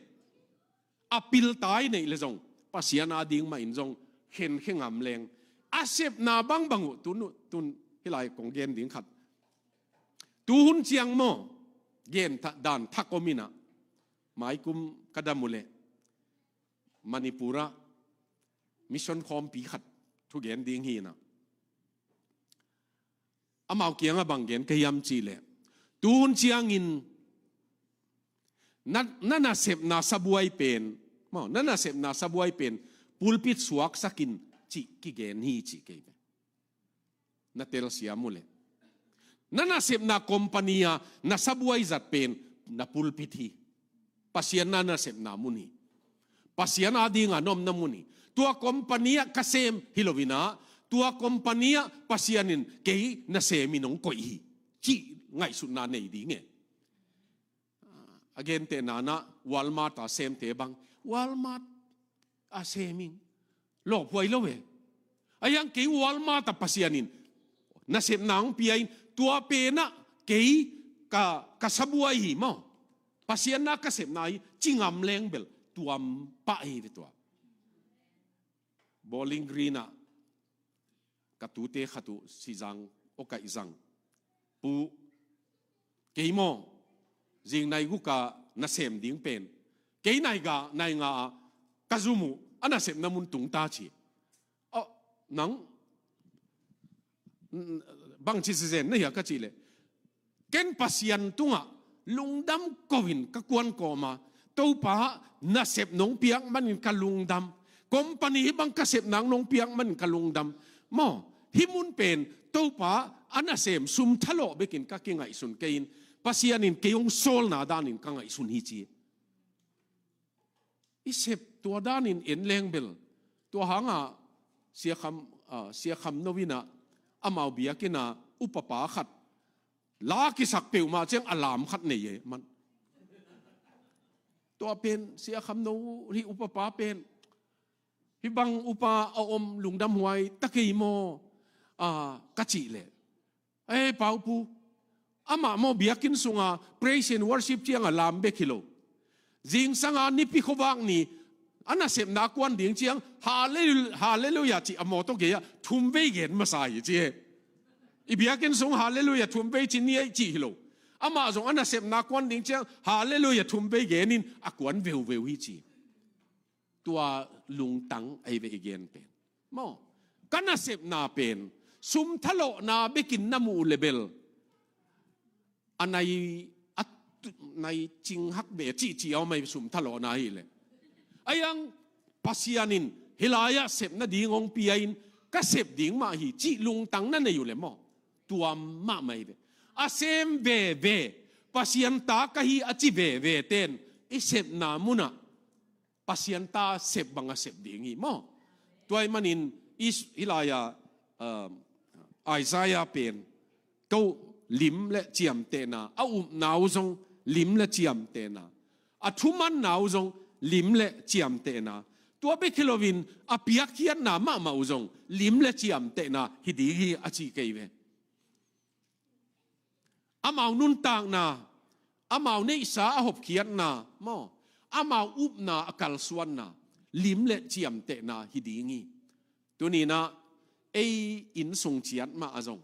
a pil tai neih le zong, Pasian a ding mah in zong, khenkhe ngam leng. A sepna bangbang uh, tun, tun, hih lai kong gen ding khat. Tu hun ciang maw, gen tha-, dan thak om in ah, maikum ka dam uh leh, Manipur ah mission khawmpi khat thugen ding hi in ah. Amau kiangah bang gen ka hiam cih leh, tu hun ciangin na, na nasepna sabuai pen, maw, na nasepna sabuai pen, pulpit suaksak in cih kigen hi cih kei ve. Na telsiam uh leh, na nasepna company a na sabuai zat pen na pulpit hi. Pasian na nasepna mun hi. Pasian a ding a na omna mun hi. Tua company ah ka sem hi lo in ah, tua company ah Pasian in kei nasem in hong koih hi, cih ngaihsutna nei ding e. A gentehna in ah Walmart a semte bang, Walmart a sem ing, lawphuai lo e. A hiang kei Walmart ah Pasian in nasepna hong pia in, tua pen ah kei ka, ka sabuai hi maw, Pasian na ka sepna hi, ci ngam leng bel tuam pah hi ve tua. Bowling Green ah ka tute khat uh, Sizang, aw kaih zang. Pu, kei maw, zing nai guk a nasem ding pen, kei nai ga, nai nga a ka zum uh, a nasepna mun tung ta ci. Aw, nang, bangci sizen na hia ka cih leh, ken Pasian tungah lungdam ko-in ka kuan kawm a, Topa nasep nong piak manin ka lungdam. Company hih bang ka sep nang nong piak manin ka lungdam. Maw, hih mun pen Topa a nasem sum thalawh bekin ka kingaihsun kei in, Pasian in kei hong sawlna danin ka ngaihsun hi ci. I sep tua danin en leng bel, tua hangah Sia Kham, ah, Sia Kham No in ah, amau biakinn ah upapa khat la kisak peuhmah ciang alarm khat nei e man. Tua pen Sia Kham No, hih upapa pen, hih bang upa a om lungdam huai ta kei maw, ah, ka cih leh, ei, Paupu, amah maw biakinn sunga praise and worship ciang alarm bek hi lo. Zingsang a Nipi khuavak ni a nasepna kuan ding ciang Hallel-, Halleluiah cih a mawtaw gei ah thum vei gen masa hi ci e. I biakinn sung Halleluiah thum vei ci ni ei cih hi lo. Amah zong a nasepna kuan ding ciang Halleluiah thum vei gen in a kuan veuveu hi ci. Tua lungtang ahi ve i gen pen. Maw, ka nasepna pen sum thalawhna bekin na muh uh leh bel, a nai, a tu-, nai cing hak ve cihcih a om ahi, sum thalawhna hi leh. A hiang Pasian in hih lai-ah sep nading hong pia in, ka sep ding mah hi cih lungtang na nei uh leh maw, tuam mahmah hi ve. A sem veve, Pasian ta ka hi a ci veve ten i sepna munah Pasian ta sep bang a sep ding hi maw. Tua ahih manin i s-, hih lai-ah, um, Isaiah pen, ko lim le ciamtehna, a upna uh zong lim le ciamtehna, a thumanna uh zong lim le ciamtehna, tua bek hi loin a piakkhiatna mahmah uh zong lim le ciamtehna hi ding hi a ci kei ve. Amau nuntakna, amau neihsa a hopkhiatna maw, amau upna a kalsuanna, lim le ciamtehna hi ding hi. Tuni-in ah ei innsung ciat mah ah zong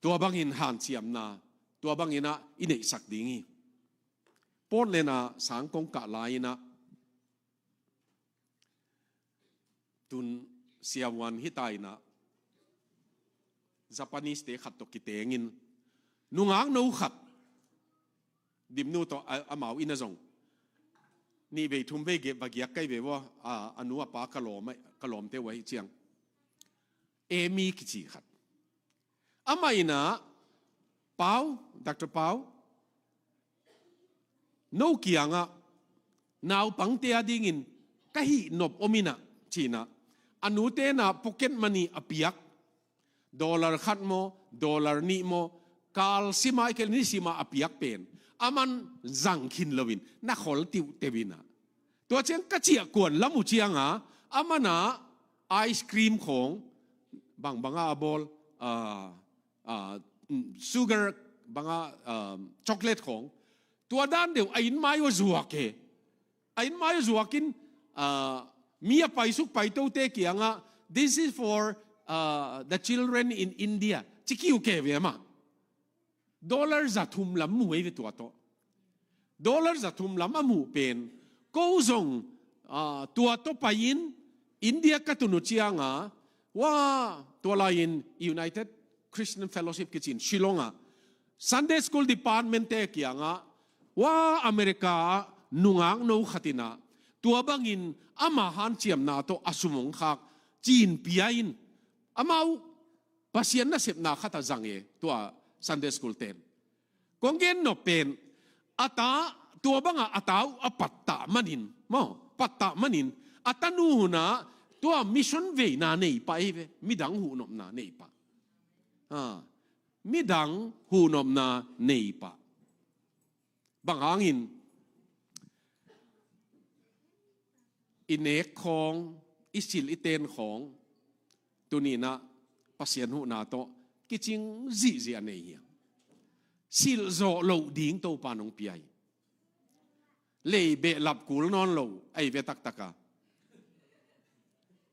tua bangin hanciamna, Tua bangin ah i neihsak ding hi. Portland ah sang kong kah lai-in ah, tun siavuan hita in ah, Japanese-te khat tawh kitengin, nungak no khat, Dimnu tawh a, amau inn ah zong nih vei thum vei ge va giak kai ve vua, a, a nu a pa ka lawm, ka lawmte uh ahi ciang, Amy kici khat. Amah in ah, Pau, Doctor Pau, no kiangah naupangte a dingin ka hih nop om in ah, ci-in ah, a nute in ah pocket money a piak, dollar khat maw, dollar nih maw, kal sima i kel ni sima a piak pen, aman zang khin loin na khol tiuhteu in ah. Tua ciang ka ciah kuan lam uh ciangah, aman ah ice cream khawng, bangbangah a bawl, ah, ah, mm, sugar bangah, ah, chocolate khawng, tua dan deuh a inn mai uh zuak e. A inn mai uh zuakin, ah, mi a paisuk paitote kiangah, "This is for, ah, the children in India," ci kiu ke ve amah. Dollar za thum lam mu ei ve tua tawh. Dollar za thum lam a muh pen, ko zong, ah, tua tawh pai-in India ka tun uh ciangah, wa, tua lai-in United Christian Fellowship kici-in Shillong ah Sunday School Department-te kiangah, wa, America ah nungak no khat in ah, tua bangin ama hanciamna tawh a sum hong khak, ci-in pia-in, amau Pasian nasepna khat ah zang e, tua Sunday School-ten. Kong gen nop pen, a ta, tua bangah a ta uh a pattah manin, maw, pattah manin, a tanu hun ah tua mission veina nei pah ei ve, midang huhnopna nei pah. Ah, midang huhnopna nei pah. Bang hangin, i nek khawng, i silh i ten khawng, tuni-in ah Pasian huhna tawh kicing zihziah nei hiam? Silh zawh loh ding Topa nong pia hi. Lei behlap kul nawn lo, a hi ve taktak a.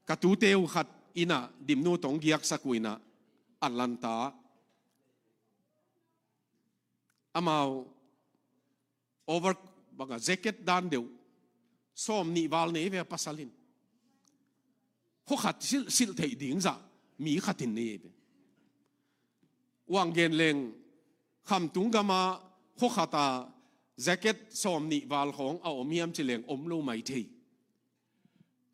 Ka tute uh khat in ah Dimnu tawh hong giaksak uh in ah, Atlanta, amau over, bangah jacket dan deuh sawm nih val nei ve a pasal in. Khua khat silh, silh theih ding zah mi khat in nei ve. Uang gen leng, khamtung gamah khua khat ah jacket sawm nih val khawng a om hiam ci leng om lo mai thei.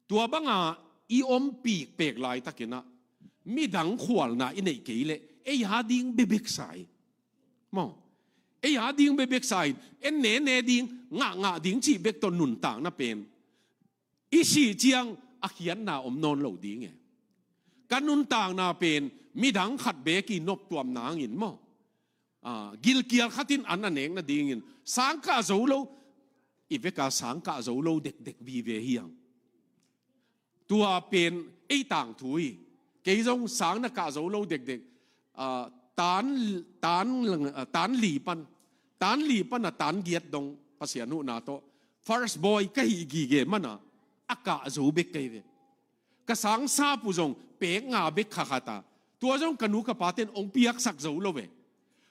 Tua bangah i ompih pek laitakin ah, midang khualna i neih kei leh, ei a ding bebek sa hi. Maw? Ei a ding bebek sa hi. En nene ding, ngah ngah ding cih bek tawh nuntakna pen, i sih ciang a khiatna om nawn lo ding e. Ka nuntakna pen midang khat bek i noptuamna hangin maw, ah, gilkial khat in an a nek nadingin sang kah zo lo, i veka sang kah zo lo dekdek vive hi hang. Tua pen ei tangthu hi. Kei zong sang na kah zo lo dekdek, ah, tan, tan, ah, tan li pan, tan li pan a tan giat dong Pasian huhna tawh first boy ka hih gige man a, a kah zo bek kei ve. Ka sang sap uh zong pek nga bek kha khat a, tua zong ka nu ka pate'n hong piaksak zo lo ve.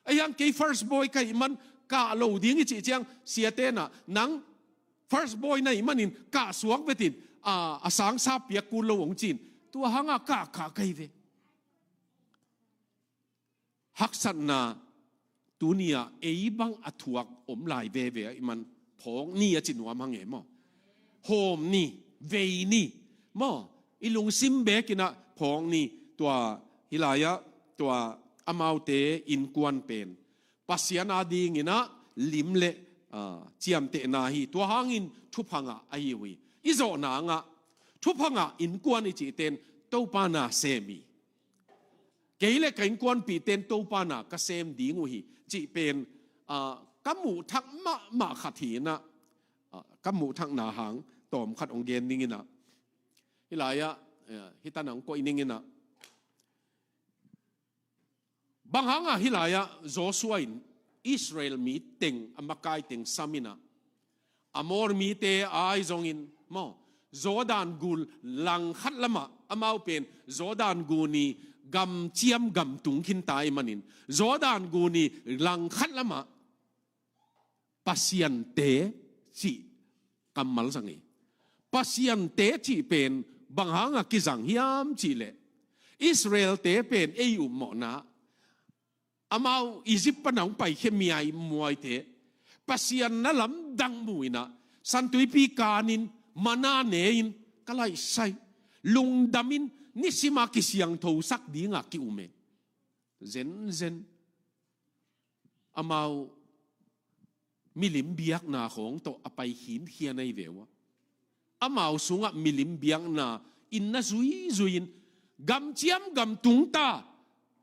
Ahi hang kei first boy ka hih man kah lo ding i cih ciang, siate'n ah, nang first boy na hih manin kah suak vet in, a, a sang sap piak kul lo hong ci-in, tua hang a kah kha kei ve. Haksatna tuni-ah ei bang a thuak om lai veve ahih man, phawk ni a ci nuam hang e maw? Hawm ni, vei ni maw? I lungsim bek in ah phawk ni. Tua hi lai-ah, tua amaute innkuan pen Pasian a dingin ah lim le, ah, ciamtehna hi. Tua hangin thupha ngah ahi uh hi. I zawh nang ah, thupha ngah innkuan i cihten Topa na sem hi. Kei le ka innkuanpihten Topa na ka sem ding uh hi cih pen, ah, ka muh thak mahmah khat hi in ah, ah, ka muh thakna hang tawm khat hong gen ning in ah, hi lai-ah, eh, hi tan ah hong koih ning in ah, bang hang ah hi lai-ah Joshua in Israel mi teng, a makai teng sam in ah, Amor mite a ahi zongin maw, Jordan gun langkhat lamah, amau pen Jordan gun i gamciam gam tung khinta ahih manin, Jordan gun i langkhat lamah pasiante cih kammal zang hi. Pasiante cih pen bang hangah kizang hiam cih leh, Israelte pen ei upmawhna, amau Egypt pana hong paikhia miaimuaite, Pasian na lamdang mu in ah, Santuipi kanin, mana ne-in, ka laihsai, lungdamin, nisima kisiangthosak dinga ki-um e. Zenzen amau milim biakna khawng tawh a pai khinkhian ahi ve uh a. Amau sungah milim biakna in na zuizui-in, gamciam gam tungta,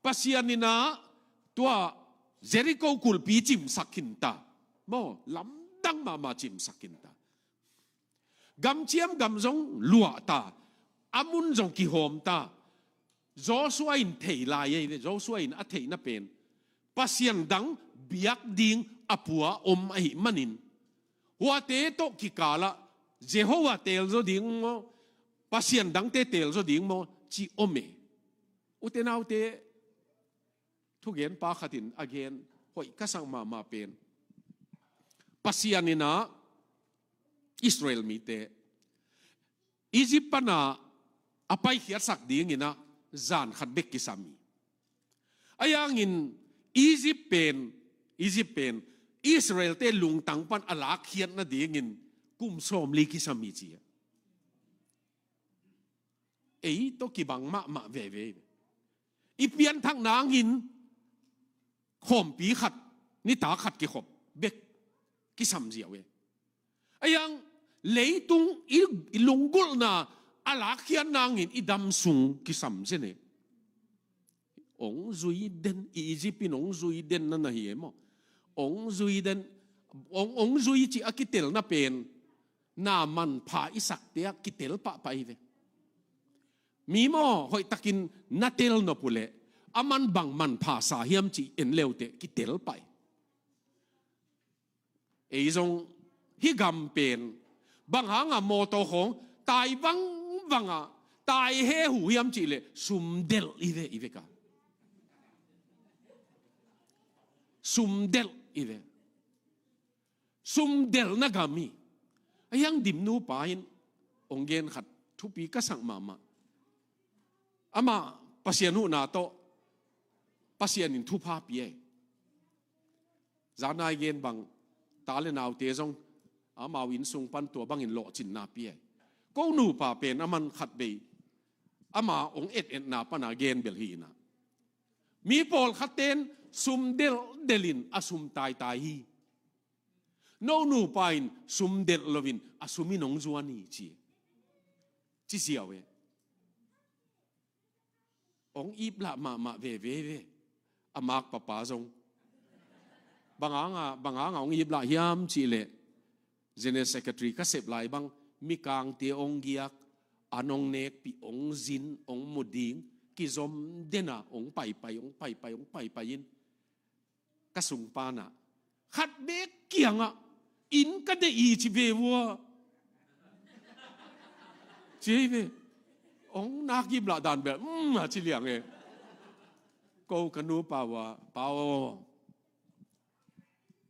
Pasian in ah tua Jericho kulhpi cimsak khinta. Maw, lamdang mahmah cimsak khinta. Gamciam gam zong luahta, a mun zong kihawmta. Joshua in thei lai ei ve, Joshua in a theihna pen, Pasian dang biak ding a pua om ahih manin, huate tawh kikalah Jehovah teelzaw ding maw, Pasian dangte teelzaw ding maw, ci om e. Ute naute, thugenpa khatin a gen hoih ka sak mahmah pen, Pasian in ah Israel mite Egypt pana a paikhiatsak dingin ah zan khat bek kisam hi. Ahi hangin Egypt pen, Egypt pen Israelte lungtang pan a lakkhiat nadingin kum sawmli kisam hi ci a. Ei tawh kibang mahmah veve. I pianthak nangin khawmpi khat, nitak khat kikhop bek kisam ziau e. Ahi hang leitung i, i lunggulhna a lakkhiat nangin i dam sung kisam zen e. Ong zui den, i Egypt in ong zui den na na hi e maw. Ong zui den, ong, ong zui cih a kitelna pen na manpha i sakte ah kitel pahpah hi ve. Mi maw, hoihtakin na tel nop uh leh, a man bang manpha sa hiam cih en leuteh kitel pah hi. Ei zong hih gam pen bang hanga mawtaw khawng tai vangvang a, tai hehu hiam cih leh sumdelh hi ve, i vek a. Sumdelh hi ve. Sumdelhna gam hi. Ahi hang Dimnupa in ong gen khat thupi ka sak mahmah. Amah Pasian huhna tawh Pasian in thupha pia hi. Zanai gen bang, ta le naute zong amau inn sung pan tua bangin lawhcinna pia hi. Ko nupa pen a man khat bei, ama ong et-etna pana gen bel hi in ah, mi pawlkhatte in sum delhdelh in a sum taitai hi. No nupa in sum delh loin a sum in ong zuan hi ci. Ci ziau e. Ong iplah mahmah veve ve. A mak papa zong. Bang hanga, bang hanga ong iplah hiam cih leh, General Secretary ka sep lai bang, mikangte ong giak, an ong nekpih, ong zin, ong mu ding, kizom den a, ong paipai, ong paipai, ong paipai in, ka sungpa in ah, khat bek kiangah, inn ka deih hi ci ve uh a. Ci hi ve. Ong nak iplah dan bel, mm, a ci liang e. Ko ka nupa uh a, pa aw,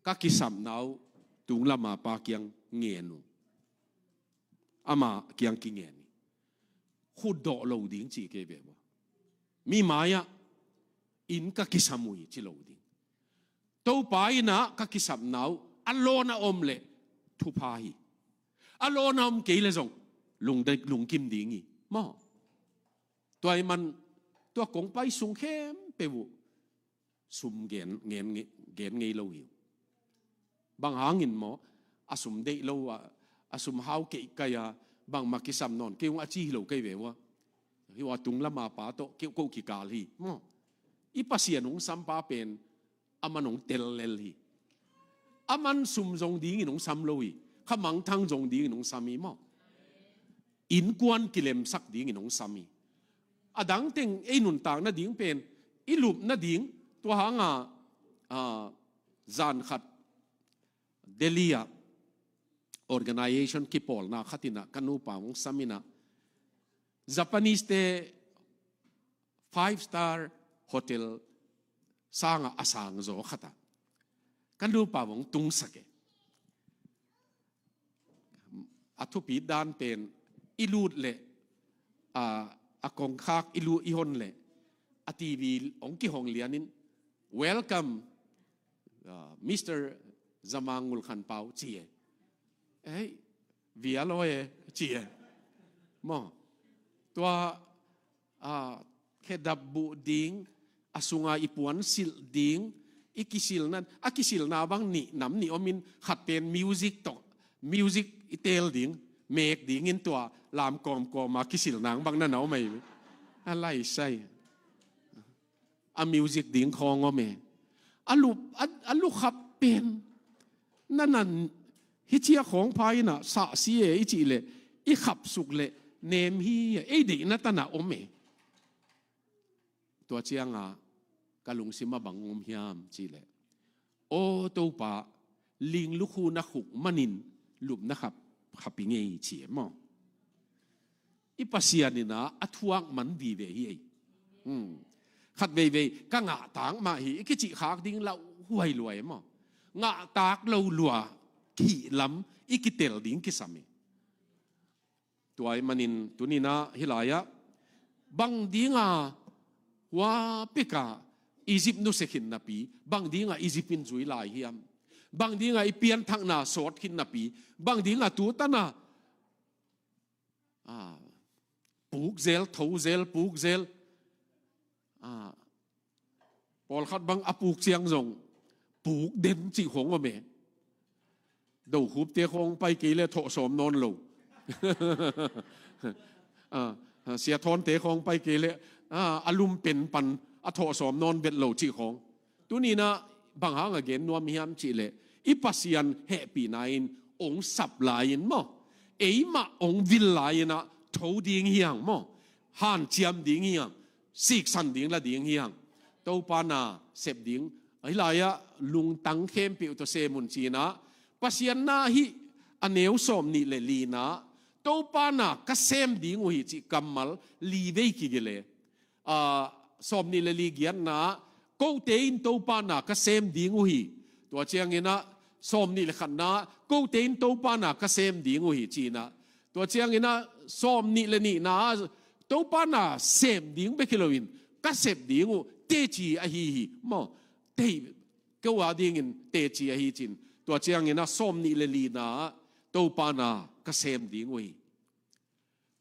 ka kisapna uh tung lama pa kiang ngen uh. Ama kiang kingen hi. Khutdawh lo ding ci kei ve uh a. Mi mai-ah inn ka kisam uh hi ci lo ding. Topa inn ah ka kisapna uh a lawn a om leh thupha hi. A lawn a om kei leh zong lungde-, lungkim ding hi. Maw. Tua ahih man tua kong pai sung khempeuh uh sum gen, gen, gen ngei lo hi uh. Bang hangin maw, a sum deih lo a, a sum hau keihkaih a, bangmah kisam nawn kei ung a ci hi lo kei ve uh a. Hi uh a, tung lama pa tawh kei ko kikal hi. Maw. I Pasian ong sampa pen, a man ong tel lel hi. A man sum zong dingin ong sam lo hi. Kha mangthang zong dingin ong sam hi maw. Innkuan kilemsak dingin ong sam hi. A dang teng ei nuntak nading pen, i lup nading, tua hanga, a, zan khat Delhi ah organization kipawlna khat in ah ka nupa hong sam in ah, Japanese te five star hotel sangah a sang zaw khat ah ka nupa hong tungsak e. A thupi dan pen i lut leh, a, a kongkhak i lut i hon leh, a T V hong kihong lianin, "Welcome, uh, Mister Zamang Ngul Khan Pau," ci e. "Ei, via lo e," ci e. Maw, tua, a, khedap buh ding, a sunga i puan silh ding, i kisilna, a kisilna bang nih nam nih om in, khat pen music tawh, music i teel ding, mek dingin tua lam kawmkawm a kisilna bang na na om ei. A laisai. A music ding khawng om e. A lu, a, a lu khap pen. Na nan hi cia khawng pha in ah sah si e i cih leh, i khap suk leh nem hi, ei deihna tan ah om e. Tua ciangah ka lungsim ah bang om hiam cih leh, "Aw Topa, ling lukhu na khuk manin lupna khap, khap i ngei," ci e maw. I Pasian in ah a thuak man vive hi ei. Hmm. Khat veivei ka ngahtak mah hi i kicih khak ding lauhuai lua e maw. Ngahtak lo lua, khih lam i kitel ding kisam e. Tua ahih manin tuni-in ah hih lai-ah, bang dinga hua peka Egypt nusia khin napi, bang dinga Egypt in zui lai hiam? Bang dinga i pianthakna sawt khin napi, bang dinga tu tan ah, ah, puk zel, tho zel, puk zel, ah, pawlkhat bang a puk ciang zong puk den cih khawng om e. Dokhupte khawng pai kei leh thawh sawm nawn lo. Ah, ah, siathawnte khawng pai kei leh, ah, a lum pen pan a thawh sawm nawn vet lo cih khawng. Tuni-in ah bang hang a gen nuam hiam cih leh, i Pasian hehpihna in ong sap lai-in maw, eimah ong vil lai-in ah tho ding hi hang maw, hanciam ding hi hang, siksan ding la ding hi hang. Topa na sep ding, hih lai-ah lungtang khempeuh tawh sem un ci-in ah, Pasian na hih a neu sawmnih le li-na, "Topa na ka sem ding uh hi," cih kammal li vei kigelh e. Ah, sawmnih le li giatna, "Kote in Topa na ka sem ding uh hi." Tua ciangin ah sawmnih le khatna, "Kote in Topa na ka sem ding uh hi," ci-in ah. Tua ciangin ah sawmnih le nihna, "Topa na sem ding bek hi loin ka sep ding uh teci ahi hi," maw. Tei, ko a dingin teci ahi ci-in. Tua ciangin ah sawmnih le li-na, "Topa na ka sem ding uh hi."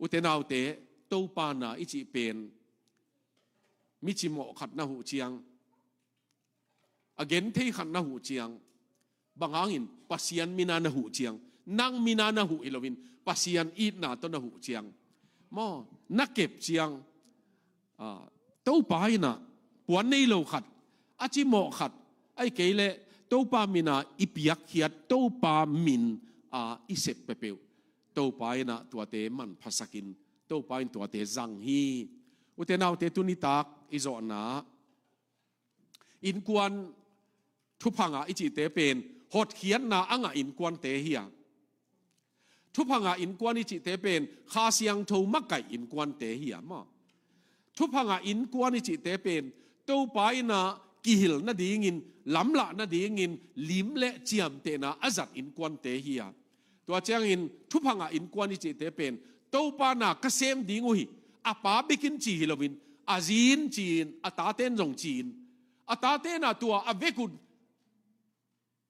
Ute naute, Topa na i cih pen, mi cimawh khat na huh ciang, a genthei khat na huh ciang, bang hangin Pasian min a na huh ciang, nang min a na huh hi loin, Pasian itna tawh na huh ciang, maw, na kep ciang, ah, Topa in ah puan nei lo khat, a cimawh khat, ahih kei leh Topa min a i piakkhiat, Topa min a i sep peuhpeuh, Topa in ah tuate manphasakin, Topa in tuate zang hi. Ute naute, tuni tak i zawhna, innkuan, thupha ngah i cihte pen hotkhiatna a ngah innkuante hi a, thupha ngah innkuan i cihte pen Kha Siangtho makaih innkuante hi a, maw. Thupha ngah innkuan i cihte pen Topa in ah kihil nadingin, lamlah nadingin lim le ciamtehna a zat innkuante hi a. Tua ciangin thupha ngah innkuan i cihte pen, "Topa na ka sem ding uh hi," a pa bekin ci hi loin, a zi in ci-in, a tate in zong ci-in, a tate in ah tua a vekun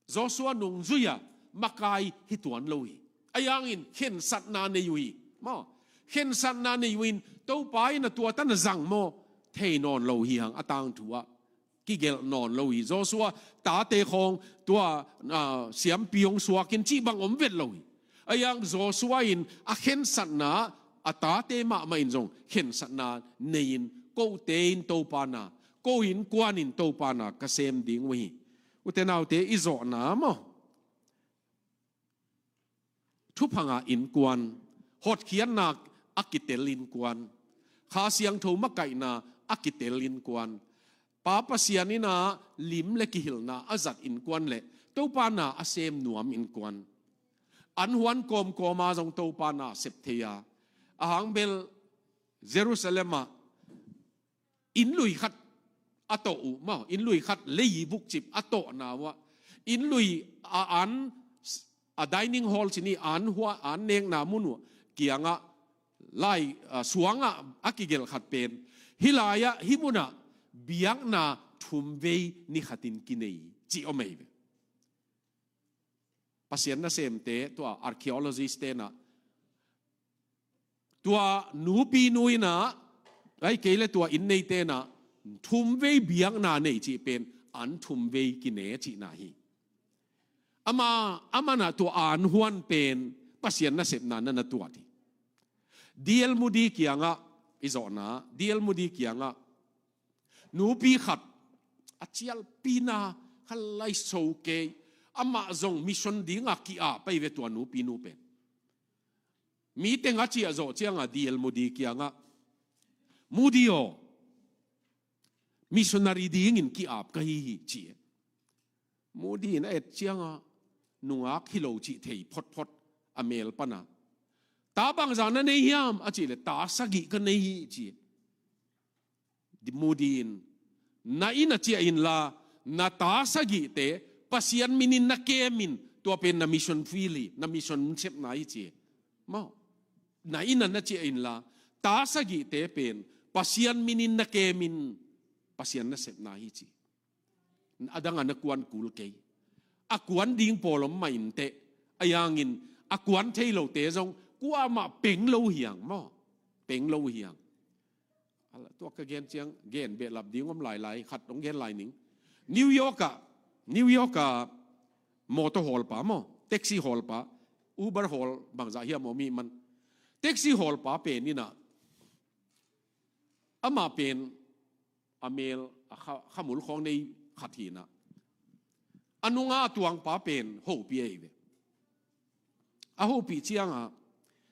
Joshua nungzui-a makai hi tuan lo hi. Ahi hangin khensatna nei uh hi, maw. Khensatna nei uh in, Topa in ah tua tan a zang maw, thei nawn lo hi hang, a tangthu ah kigelh nawn lo hi. Joshua tate khawng tua, ah, siampi hong suakin cih bang om vet lo hi. Ahi hang Joshua in a khensatna, a tate mahmah in zong khensatna nei-in, "Kote in Topa na, ko innkuan in Topa na ka sem ding uh hi." Ute naute, i zawhna maw, thupha ngah innkuan, hotkhiatna a kitel innkuan, Kha Siangtho makaihna a kitel innkuan, Pa Pasian in ah lim le kihilna a zat innkuan le Topa na a sem nuam innkuan, An huan kawmkawma zong Topa na sep thei a, a hang bel Jerusalem ah inn lui khat a tawh uh maw, inn lui khat lei vukcip a tawhna uh ah, inn lui a an, a dining hall ci ni, an hua, an nekna mun uh kiangah lai, a, suangah a kigelh khat pen, hih lai-ah, hih munah biakna thumvei ni khatin kinei ci om ei ve. Pasian nasemte, tua archaeologist tenah, tua nupi nu innah, ai kei le tua inn nei tenah thumvei biakna nei cih pen an thumvei kine cihna hi. Ama, amanah tua an huan pen Pasian nasepna na na tuat hi. D L Moody kiangah i zawhna, D L Moody kiangah nupi khat a cialpina kha lai so kei, amah zong mission dinga ki-ap ei ve tua nupi nu pen. Mi teng a ciah zawh ciangah D L Moody kiangah, Moody aw, missionary dingin ki-ap ka hi hi ci. Moody in a et ciangah nungak hi lo cih thei photphot a mel pana. Ta bangzah na nei hiam a cih leh ta sagih ka nei hi ci. Moody in, na inn ah ciah inla, na ta sagihte Pasian minin na kemin, tua pen na mission field hi, na mission sepna hi ci. Maw, na inn ah na ciah inla, ta sagihte pen Pasian minin na kemin, Pasian nasepna hi ci. A dangah na kuan kul kei. A kuan ding pawl om mah inteh, a yangin a kuan thei lote zong kuamah peng lo hiang maw? Peng lo hiang. Ala, tua ka gen ciang, gen behlap ding om lailai, khat hong gen lai ning. New York ah, New York ah mawtaw hawlpa maw, taxi hawlpa, Uber hawl bangzah hiam om hi man. Taxi hawlpa pen innah, amah pen a mel a kha, khamul khawng nei khat hinah, a nunga a tuangpa pen hopih ei ve. A hopih ciangah,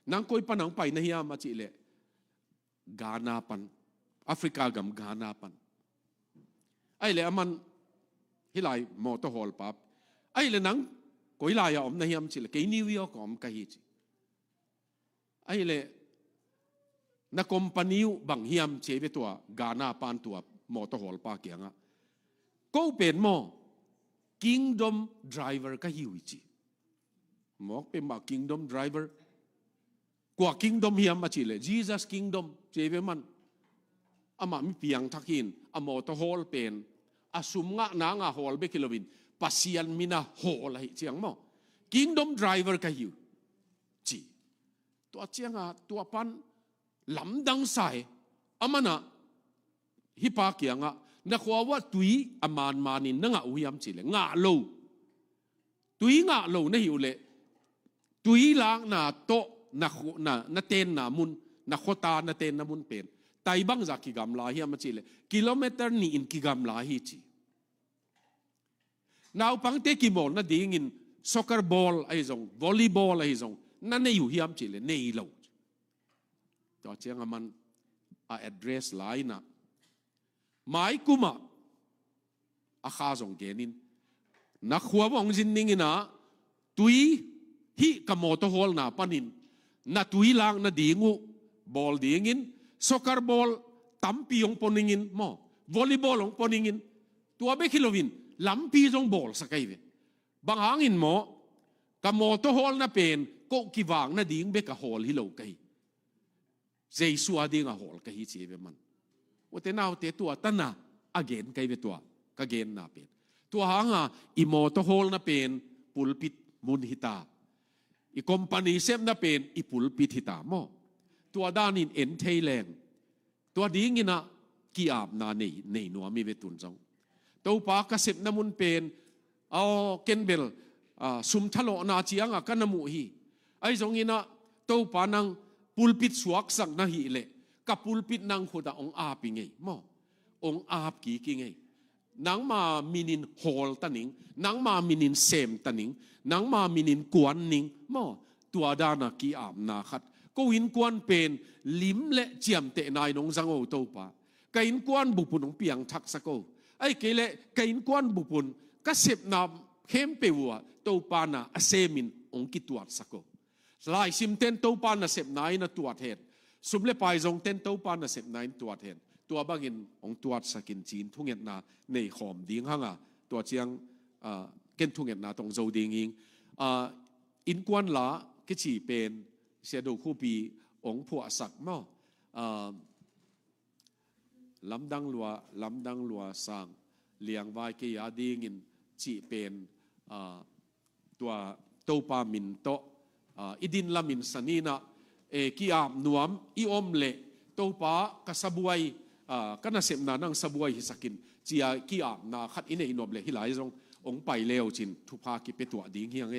nang koi pan hong pai na hiam a cih leh, Ghana pan, Africa gam Ghana pan. Ahih leh aman hih lai mawtaw hawlpa, ahih leh nang koi lai-ah om na hiam cih leh, kei New York ah om ka hi ci. Ahih leh na company uh bang hiam ci ei ve tua Ghana pan tua mawtaw hawlpa kiangah. Ko pen maw, Kingdom driver ka hi uh hi ci. Mawk pen mah Kingdom driver. Kua Kingdom hiam a cih leh, Jesus Kingdom ci ei ve man. Amah mi piangthak hi-in, a mawtaw hawl pen a sum ngah nanga hawl bek hi loin, Pasian mina hawl ahih ciang maw, Kingdom driver ka hi uh ci. Tua ciangah tua pan lamdang sa hi. Amanah hih pa kiangah, na khua uah tui a manmanin na ngah uh hiam cih leh, ngah lo. Tui ngah lo na hi uh leh, tui lakna tawh na khu-, na, na tenna mun, na khuata na tenna mun pen tai bangzah kigamla hiam a cih leh, kilometer nih in kigamla hi ci. Naupangte kimawl nadingin soccer ball ahi zong, volleyball ahi zong, na nei uh hiam cih leh, nei lo. Tua ciang aman a address la innah, mai kumah a kha zong genin, na khua uah hong zin ning innah, tui, hih ka mawtaw hawlna panin na tui lak nading uh bawl dingin, soccer ball tampi hong pua ning in maw, volleyball hong pua ning in, tua bek hi loin lampi zong bawlsak ei ve. Bang hangin maw, ka mawtaw hawlna pen ko kivak nading bek a hawl hi lo ka hi. Jesu a dingah hawl ka hi ci ei ve man. Ute naute, tua tana a gen ka hi ve tua, ka genna pen. Tua hanga i mawtaw hawlna pen pulpit mun hita. I company sepna pen i pulpit hita maw. Tua danin en thei leng, tua dinginah ki-apna nei, nei nuam i ve tun zong. Topa, ka sepna mun pen, aw, ken bel, a, sum thalawhna cianga ka na muh hi. Ahi zonginah, Topa, nang pulpit suaksak na hih leh, ka pulpit nang khutah hong ap i ngei maw. Hong ap kik i ngei. Nangma minin hawl ta ning, nangma minin sem ta ning, nangma minin kuan ning maw. Tua dana ki-apna khat. Ko innkuan pen lim le ciamtehna in hong zang o Topa. Ka innkuan bupun hong piangthaksak o. Ahih kei leh ka innkuan bupun ka sepna khempeuh uh ah Topa na a semin hong kituatsak uh. Laisim ten Topa nasepna in a tuat hen, sum le pai zong ten Topa nasepna in tuat hen, tua bangin hong tuatsak in ci-in thungetna nei khawm ding hang a, tua ciang, ah, ken thungetna tawh hong zo ding hing. Ah, innkuan la kici pen Sia Do Khup in hong phuahsak maw. Ah, lamdang lua, lamdang lua sang, liangvai kei a dingin cih pen, ah, tua Topa min tawh, ah, i din lamin saninah, eh, ki-ap nuam i om leh Topa ka sabuai, ah, ka nasepna nang sabuai hisakin ci-a ki-apna khat i neih nop leh hih lai zong hong pai le uh cin thupha kipia tuah ding hi hang e.